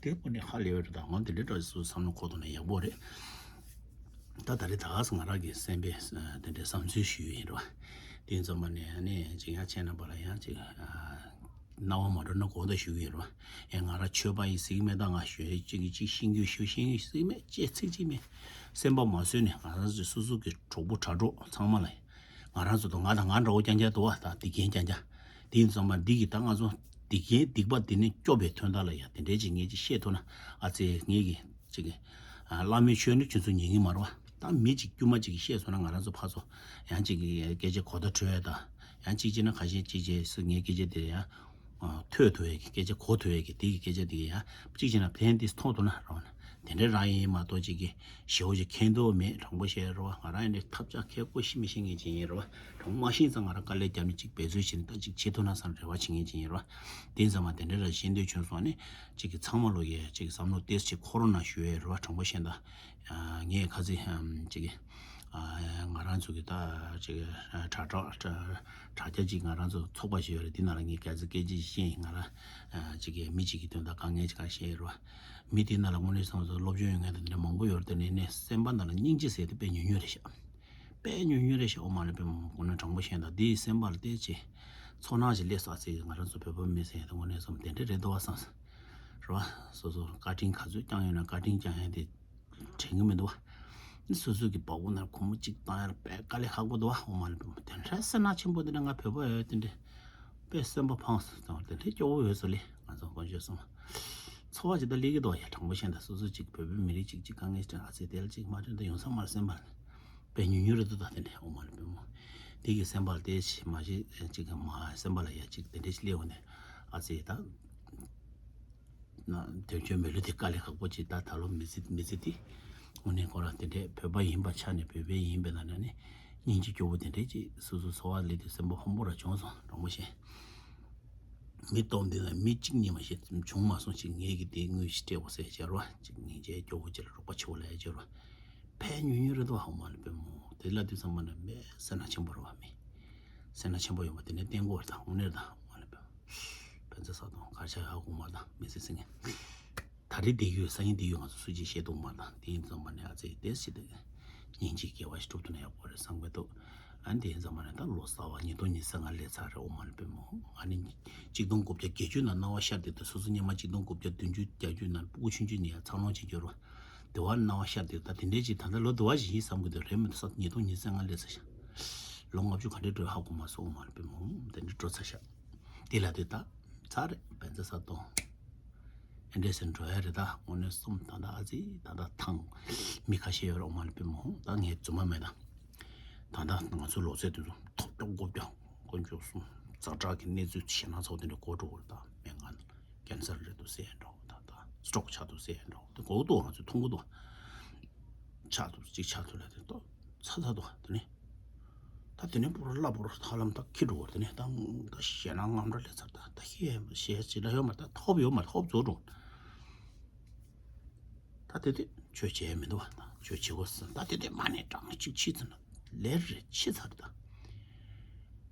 དེ་ཁོ་ནི་ཧ་ལས་པ་རེད། ད་ང་འདི་འདྲའི་འདྲ་སུ་བསམ་བློ་འཁོར་ཐུབ་ན་ཡག་པོ་རེད། ད་ད་རེས་ད་ག་སེ་ང་རང་གི་སེམས་པའི་དེ་འདྲའི་བསམ་ཚུལ་ཞུས་ཡིན་རོ། དེ་ཚང་མ་ནས་ནས་ཅིག་ཡང་ཁྱེད་རྣམ་པ་ལ་ཡང་ཅིག་རྣ་བ་མ་འགྲོ་ན་དགོངས་དག་ཞུ་གི་ཡིན་རོ། ཡང་ང་རང་ཆོས་པ་ཡིན་ཟེར་གི་མེད། ད་ང་ཞོལ་ཅིག་གི་ཅིག་ཤེས་རྒྱུ་ཞུ་ཤེས་རྒྱུ་ཟེར་གི་མེད། ཅེས་ཚིག་ཅིག་མེད། སེམས་པ་མ་བཟོད་ནས་ང་རང་ཚོ་སོ་སོ་གི་གྲོགས་པོ་དྲ་གྲོགས་ཚང་མ་ལ་ང་རང་ཚོ་དང་ང་དང་ང་འདྲ་བོ་རྐྱང་རྐྱང་འདུག་བ། ད་སྡིག་རྐྱང་རྐྱང་རྐྱང་། དེ་ཡིན་ཙང་མ་འདི་གི་ད་ང་ཚོ་སྡིག་རྐྱང་སྡིག་པ་འདི་ནས་སྐྱོབ་པའི་དོན་དག་ལ་ཡང་དེ་འདྲའི་ཅིག་ངས་ཅིག་བཤད་ཐུབ་ན་ཨ་ཙི་ངས་ཀྱི་ཅིག་གི་བླ་མའི་ཆོས་ནི་ཁྱོད་ཚོ་ཉན་གི་མ་རེད་བ། ད་མི་ཅིག་དཀྱུས་མ་ཅིག་གིས་བཤད་སོང་ན་ང་རང་ཚོ་ཕར་ཚུར་ཡང་ཅིག་གི་སྐད་ཆ་གོ་བརྡ་འཕྲོད་ཡ་ད་ཡང་ཅིག་བྱས་ན་ཁ་ཤས་ཅིག་བྱས་སུ་ངའི་སྐད་ཆ་དེ་ཡང་ཐོས་ཐུབ་ཡས་ཀྱི་སྐད་ཆ་གོ་ཐུབ་ཡས་ཀྱི་དེ་གི་སྐད་ཆ་དེ་གི་ཡང་གཅིག་བྱས་ན་ཕན་ཏིས་ཐོགས་ཐུབ་ན་རོགས་ན་དེ་འདྲའི་རང་ཡིན་མ་གཏོགས་གཅིག་གི་ཞེ་བོ་ཅིག་མཁྱེན་འདོད་མེད། དྲང་པོ་བཤད་རོགས། ང་རང་ཡིན་ནས་ཐབས་ཆག་མཁས་པོ་ཤི་མི་ཤེས་མཁན་ཅིག་ཡིན་རོགས། དྲང་མ་ཤེས་ཙང་ང་རང་དཀའ་ལས་བརྒྱབ་ནས་ཅིག་འབད་རྩོལ་བྱས་ནས་ད་ཅིག་བྱེད་ཐུབ་ན་བསམ་རེ་བ་བྱེད་མཁན་ཅིག་ཡིན་རོགས། དེ་ཙམ་མ་དེ་འདྲའི་ར་ཤེས་འདོད་བྱུང་སོང་ནས་གཅིག་གི་ཚང་མ་ལོ་ཡས་གཅིག་གི་བསམ་བློ་ཏིས་ཅིག་འཁོར་རོགས་ན་ཞུ་ཡས་རོགས། དྲང་པོ་བཤད་ད་ངས་ཁ་ཚིག་གཅིག་གི་ང་རང་ཚོ་གི་ད་ཅིག་དྲ་གྲགས་དྲ་རྒྱ་ཅིག་ང་རང་ཚོ་ཚོགས་པ་ཞིག་ཡོད་རེད། འདི་ནང་ལ་ངས་ག་ཚོད་སྐད་ཆ་བཤད་ཡིན། ང་རང་ཅིག་གི་མི་ཅིག་གི་དོན་དག་དཀའ་ངལ་ཅིག་ག་བཤད་ཡོད་རེད་བ། མི་དེ་ནང་ལ་དངོས་གནས་བསམ་ཚོ་སློབ་སྦྱོང་ཡོད་མཁན་དང་འདི་འདྲ་མང་པོ་ཡོད་རེད། དེ་ནས་ནས་སེམས་པ་ནང་ལ་སྙིང་རྗེ་ཟེར་དེ་དཔེ་ཉུང་ཉུང་རེད་ཤག་དཔེ་ཉུང་ཉུང་རེད་ཤག་འོ་མ་ལ་དཔེ་མང་པོ་ན་དྲང་པོ་བཤད་ན་འདིའི་སེམས་པ་ལ་བལྟས་ཅི་ཚོར་སྣང་ཞིག་སླེབས་ས་ཚིག་ང་རང་ཚོ་བོད་པ་མི་ཟེར་ཡང་དངོས་གནས་བསམ་དེ་འདྲ་རེད་འདུག་བ་བསམ་རེད་བ། སོ་སོ་བཀའ་དྲིན་ག་ཚོད་བསྐྱངས་ཡོད་ན་བཀའ་དྲིན་བསྐྱངས་ཡ་དེ། དྲན་གི་མི་འདུག་བ། སོ་སོ་གི་བ་སྤུ་ནང་ཁོ་མོ་གཅིག་བཏང་ཡ་ལ་དཔེ་དཀའ་ལས་ཁག་པོ་འདུག་བ། འོ་མ་ལ་བུ་མོ་དེ་འདྲ་སེམས་ནང་ཆེན་པོ་དེ་འདྲ་ང་བོད་པ་ཡོད་དེ་འདྲ་དཔེ་སེམས་པ་ཕངས་སོང་དེ་འདྲ་སྐྱོ་བོ་ཡོད་སོ་ལེ། ང་ཚོ་དཀོན་མཆོག་གསུམ་ཚོར་བ་ཅིག་ད་སླེབས་ཀྱི་འདུག་ཡ། དྲང་པོ་བཤད་ན་སོ་སོ་གཅིག་བོད་པའི་མི་རིགས་གཅིག་གཅིག་དཀའ་ངལ་ཅིག་ཨ་ཙི་དེ་ལ་གཅིག་མ་དྲན་ད་ཡོང་ས་མ་རེད་སེམས་པ་དཔེ་ཉུང་ཉུང་རེད་འདུག་ད་དེ་འདྲ་འོ་མ་ལ་བུ་མོ་དེ་གི་སེམས་པ་ལ་དེ་ཞིག་མ་ཤེས་གཅིག་མ་སེམས་པ་ལ་ཡ་གཅིག་དེ་འདྲ་ཞིག་སླེབས་འོང་ནས་ཨ་ཙི་ད། ན་དོན་གཅོད་མི་ལུས་དེ་དཀའ་ལས་ཁག་པོ་ཅིག་ད་ད་ལོ་མི་ཚེ་མི་ཚེ་དེ་དངོས་གནས་ཁོ་རང་དེ་འདྲའི་བོད་པ་ཡིན་པ་ཆ་ནས་བོད་པའི་ཡིན་པའི་ནང་ནས་ནི་སྙིང་རྗེ་སྐྱོ་བོ་དེ་འདྲའི་ཅིག་སོ་སོ་འཚོ་བ་ལས་དུས་སེམས་པ་ཕམ་པོ་ར་བྱུང་སོང་། དྲང་པོ་བཤད། མི་སྟོང་འདི་ན་མི་གཅིག་གཉིས་མ་ཞིག་བྱུང་མ་སོང་ཞིག་ངེད་ཀྱི་དེ་དངུལ་ཞིག་སྤྲད་དགོས་ཟེར་བྱས་རོ། ཅིག་སྙིང་རྗེ་སྐྱོ་བོ་ཅིག་ལ་རོགས་པ་ཆེ་བོ་ལ་ཡ་བྱས་རོ། ཕན་ཉུང་ཉུང་རེད་དོ་ཧ་མ་ལ་པེ་མོ། དེ་ལ་དུས་ཚང་མ་ན་མེ་སེར་སྣ་ཆེན་པོ་རེད་བ། མི་སེར་སྣ་ཆེན་པོ་ཡོང་བ་དེ་ནས་བསྟན་དགོས་རེད་ད། དངོས་གནས་རེད་ད་ཧ་མ་ལ་པེ་མོ། ཕན་ཚེ་ས་དང་གར་ཆ་ཧ་གོ་མ་ད་མི་སེར་སེང་ངེ། ད་རེས་བསྡད་ཡོད་སང་ཉིན་བསྡད་ཡོད་ང་ཚོ་སུ་གཅིག་ཤེས་ཐུབ་མ་ད། དེ་ཡིན་ཙང་མ་ནས་ཨ་ཙི་དེ་སི་དེ་སྙིང་རྗེ་དགེ་བ་ཞིག་སྒྲུབ་ཐུབ་ན་ཡག་པོ་རེད་བསམ་གི་འདུག་ཨ་ནི་དེ་ཡིན་ཙང་མ་ནས་ད་ལོ་གསར་བ་ཉིས་སྟོང་ཉི་ཤུ་རྩ་ལྔ་སླེབས་ཚར་རེད་ཨོ་མ་ལ་པེ་མོ། ཨ་ནི་གཅིག་སྟོང་དགུ་བརྒྱ་བརྒྱད་ཅུ་ནང་སྣང་བ་ཤར་དེ་ད་སོ་སོ་སྔོན་མ་གཅིག་སྟོང་དགུ་བརྒྱ་བདུན་ཅུ་བརྒྱད་ཅུ་ནང་སྤུ་གུ་ཆུང་ཆུང་ནས་ཡང་འཚར་ལོངས་བྱེད་རྒྱུ་རེད་བ། དེ་བ་སྣང་བ་ཤར་དེ་ད་དེ་འདྲའི་ཅིག་ད་ལྟ་ལོ་དུ་བ་ཞིག་ཡིན་བསམ་གི་འདུག་རེད་མི་འདུག་ས། ཉིས་སྟོང་ཉི་ཤུ་རྩ་ལྔ་སླེབས་ཚར་ཤག་ལོ་ལྔ་བཅུ་ག་འདྲའི་འགྲོ་ཧ་གོ་མ་སོང་ཨོ་མ་ལ་པེ་མོ། དེ་འདྲའི་འགྲོ་ཚར་ཤག་དེ་ལ་དེ་ད་ཚར་རེད་ཕན་ཚེ་ས་དང་། ཨེ་འདྲས་སེ་འགྲོ་ཡ་རེད་ད། དངོས་གནས་གསུམ་ད་ལྟ་ཨ་ཙི་ད་ལྟ་ཐང་མི་ཁ་ཤས་ཡོད་རེད་ཨོ་མ་ལ་པེ་མོ། ད་ངས་རྫུན་མ་མེད་ད། ད་ལྟ་ང་ཚོ་ལོ་ཚད་དུས་སུ་ཐོབ་ཐོབ་དགུ་བརྒྱ་དཀོན་མཆོག་གསུམ་ཛ་དྲག་གི་གནས་ཚུལ་ཞེད་སྣང་ཚ་བོ་དེ་འདྲ་གོ་འགྲོ་གི་རེད་ད། སྨན་ཁང་ཀན་སར་རེད་འདུག་ཟེར་འགྲོ་ད། ད་སི་ཊོག་ཆགས་འདུག་ཟེར་འགྲོ་ད། གོ་གི་འདུག་ང་ཚོས་མཐོང་གི་འདུག་ཆགས་འདུག་གཅིག་ཆགས་འདུག་ལ་དེ་ཏོ་ཚ་ཚ་འདུག་དེ་ནས། ད་དེ་ནས་པོ་ར་སླ་པོ་ར་ཐག་ལམ་ད་ཁྱི་འགྲོ་བར་དེ་ནས་ད་ད་ཞེད་སྣང་དངངས་སྐྲག་སླེབས་ཚར། ད་ད་ཤེས་ཤེས་ཅི་ལ་ཡོད་མ་ད་ཐོབ་ཡོད་མ་ཐོབ་རྫོགས་འགྲོ། ད་དེ་དུས་ཆོས་བྱས་མི་འདུག་བ། ད་ཆོས་བྱེད་དགོས་ཟེར། ད་དེ་དུས་མ་ནས་གྲངས་གཅིག་ཕྱིས་ཚར་ན་ལེར་རེ་ཕྱིས་ཚར། ད་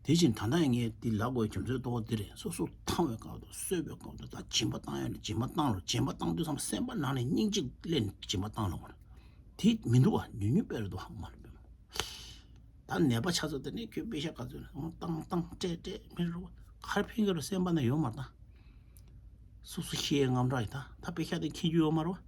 དེ་བཞིན་ད་ལྟ་ངས་འདི་ལབ་དགོས་རྒྱུ་མཚན་གཙོ་བོ་འདི་རེད། སོ་སོ་ཐང་བའི་སྐབས་དང་གསོད་པའི་སྐབས་དང་ད་སྦྱིན་པ་བཏང་ཡོད་ན་སྦྱིན་པ་བཏང་རོགས། སྦྱིན་པ་བཏང་དུས་ཙམ་སེམས་པ་ནང་ནས་སྙིང་རྗེ་སླེབས་ནས་སྦྱིན་པ་བཏང་རོགས། དེ་མི་འདུག་བ། ཉུང་ཉུང་དཔེ་རེད་འདུག་ཧ་མ་ལ་པེ་མོ། ད་ནད་པ་ཆ་ཚང་དེ་ནས་ཁྱོད་པེ་ཤ་ག་ཚོད་ནས་བཏང་བཏང་སྤྲད་སྤྲད་མི་རུ་ཁར་ཕིང་གི་རུ་སེམས་པ་ན་ཡོད་མ་རེད་ད། སོ་སོ་ཤེས་ངམ་ར་ཡི་ད་ད་པེ་ཤ་དེ་ཁྱེར་རྒྱུ་ཡོད་མ་རེད་བ།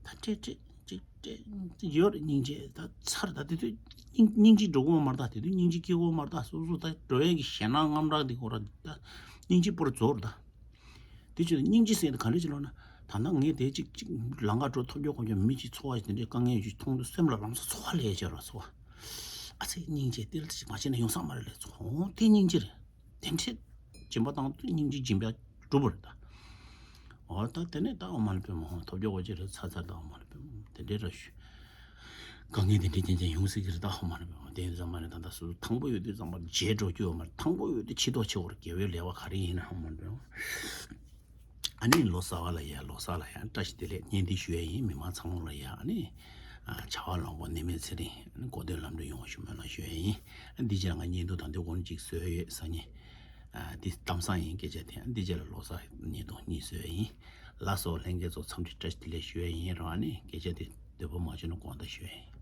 ད་སྤྲད་སྤྲད་ཅིག་སྤྲད་ཅིག་ཡོད་རེད་སྙིང་རྗེ་ད་ཚར་ད་དེ་དུས་སྙིང་སྙིང་རྗེ་འགྲོ་གི་ཡོད་མ་རེད་ད། དེ་དུས་སྙིང་རྗེ་སྐྱེ་གི་ཡོད་མ་རེད་ད། སོ་སོ་ད་འགྲོ་ཡན་གྱི་ཞེད་སྣང་ངམ་ར་དེ་གོ་ར་ད་སྙིང་རྗེ་པོ་ར་རྫོགས་རེད་ད། དེ་ཕྱིར་སྙིང་རྗེ་ཟེར་དེ་ག་འདྲ་ཅིག་ལབ་ན། ད་ལྟ་ངས་དེ་ཅིག་ཅིག་ལམ་ཁ་འགྲོ་ཐོབ་རྒྱུ་གོ་རྒྱུ་མི་ཅིག་འཚོ་བ་ཞིག་དེ་འདྲའི་དཀའ་ངལ་ཅིག་མཐོང་དུས་སེམས་ལ་ལམ་སང་ཚོར་བ་སླེབས་ཡ་ཅིག་ཡོད་རེད་ཚོར་བ། ཨ་ཙི་སྙིང་རྗེ་དེ་ལ་ཅིག་མ་བྱས་ན་ཡོང་ས་མ་རེད་ལབ་ཚོར་བ། འོ་དེ་སྙིང་རྗེ་རེད། དེ་འདྲའི་སྦྱིན་པ་བཏང་དུས་སྙིང་རྗེ་སྦྱིན་པ་འགྲུབ་པ་རེད་ད། འོ་ད་དེ་ནས་ད་ཨོ་མ་ལ་པེ་མོ་ཐོབ་རྒྱུ་གོ་ཅི་རེད་ཚར་ཚར་ད་ཨོ་མ་ལ་པེ་མོ་དེ་འདྲའི་ར་ཞུ། དཀའ་ངལ་དེ་འདྲའི་རྐྱེན་ཅན་ཡོང་སྲིད་ཀྱི་རེད་ད་ཧོ་མ་རེད་པས། དེ་ཡིན་ཙང་མ་རེད་ད་ལྟ་སུ་ཐང་པོ་ཡོད་དུས་ཙམ་པར་བརྗེད་འགྲོ་རྒྱུ་ཡོད་མ་རེད། ཐང་པོ་ཡོད་དུས་ཕྱི་ཐོག་ཕྱི་བོར་དགེ་བའི་ལས་བ་ག་རེ་ཡིན་ན་ཧོ་མ་རེད་པས། ཨ་ནི་ལོ་གསར་བ་ལ་ཡ་ལོ་གསར་ལ་ཡ་བཀྲ་ཤིས་བདེ་ལེགས་སྙིང་བསྡུས་ཞུ་ཡ་ཡིན། མི་མང་ཚང་མ་ལ་ཡ་ཨ་ནི་བྱ་བ་ལོངས་པ་ནད་མེད་ཚེ་རིང་གོ་དོན་ལམ་འགྲོ་ཡོང་བ་ཞུ་སྨོན་ལམ་ཞུ་ཡ་ཡིན། འདི་རྗེས་ང་བརྙན་ཐུང་དང་དུས་འཁོར་གཅིག་བཟོས་ཡོད་སང་ཉིན། འདི་གཏམ་བཟང་ཡིན་སྐད་ཆ་དེ་འདི་རྗེས་ལ་ལོ་གསར་བརྙན་ཐུང་གཉིས་བཟོས་ཡ་ཡིན། ལགས་སོ་ལྷན་རྒྱས་ཚོ་འཚམས་འདྲི་བཀྲ་ཤིས་བདེ་ལེགས་ཞུ་ཡ་ཡིན་རོགས་ཨ་ནི་སྐད་ཆ་དེ་འདོད་པ་མ་བྱུང་ན་དགོངས་དག་ཞུ་ཡ་ཡིན།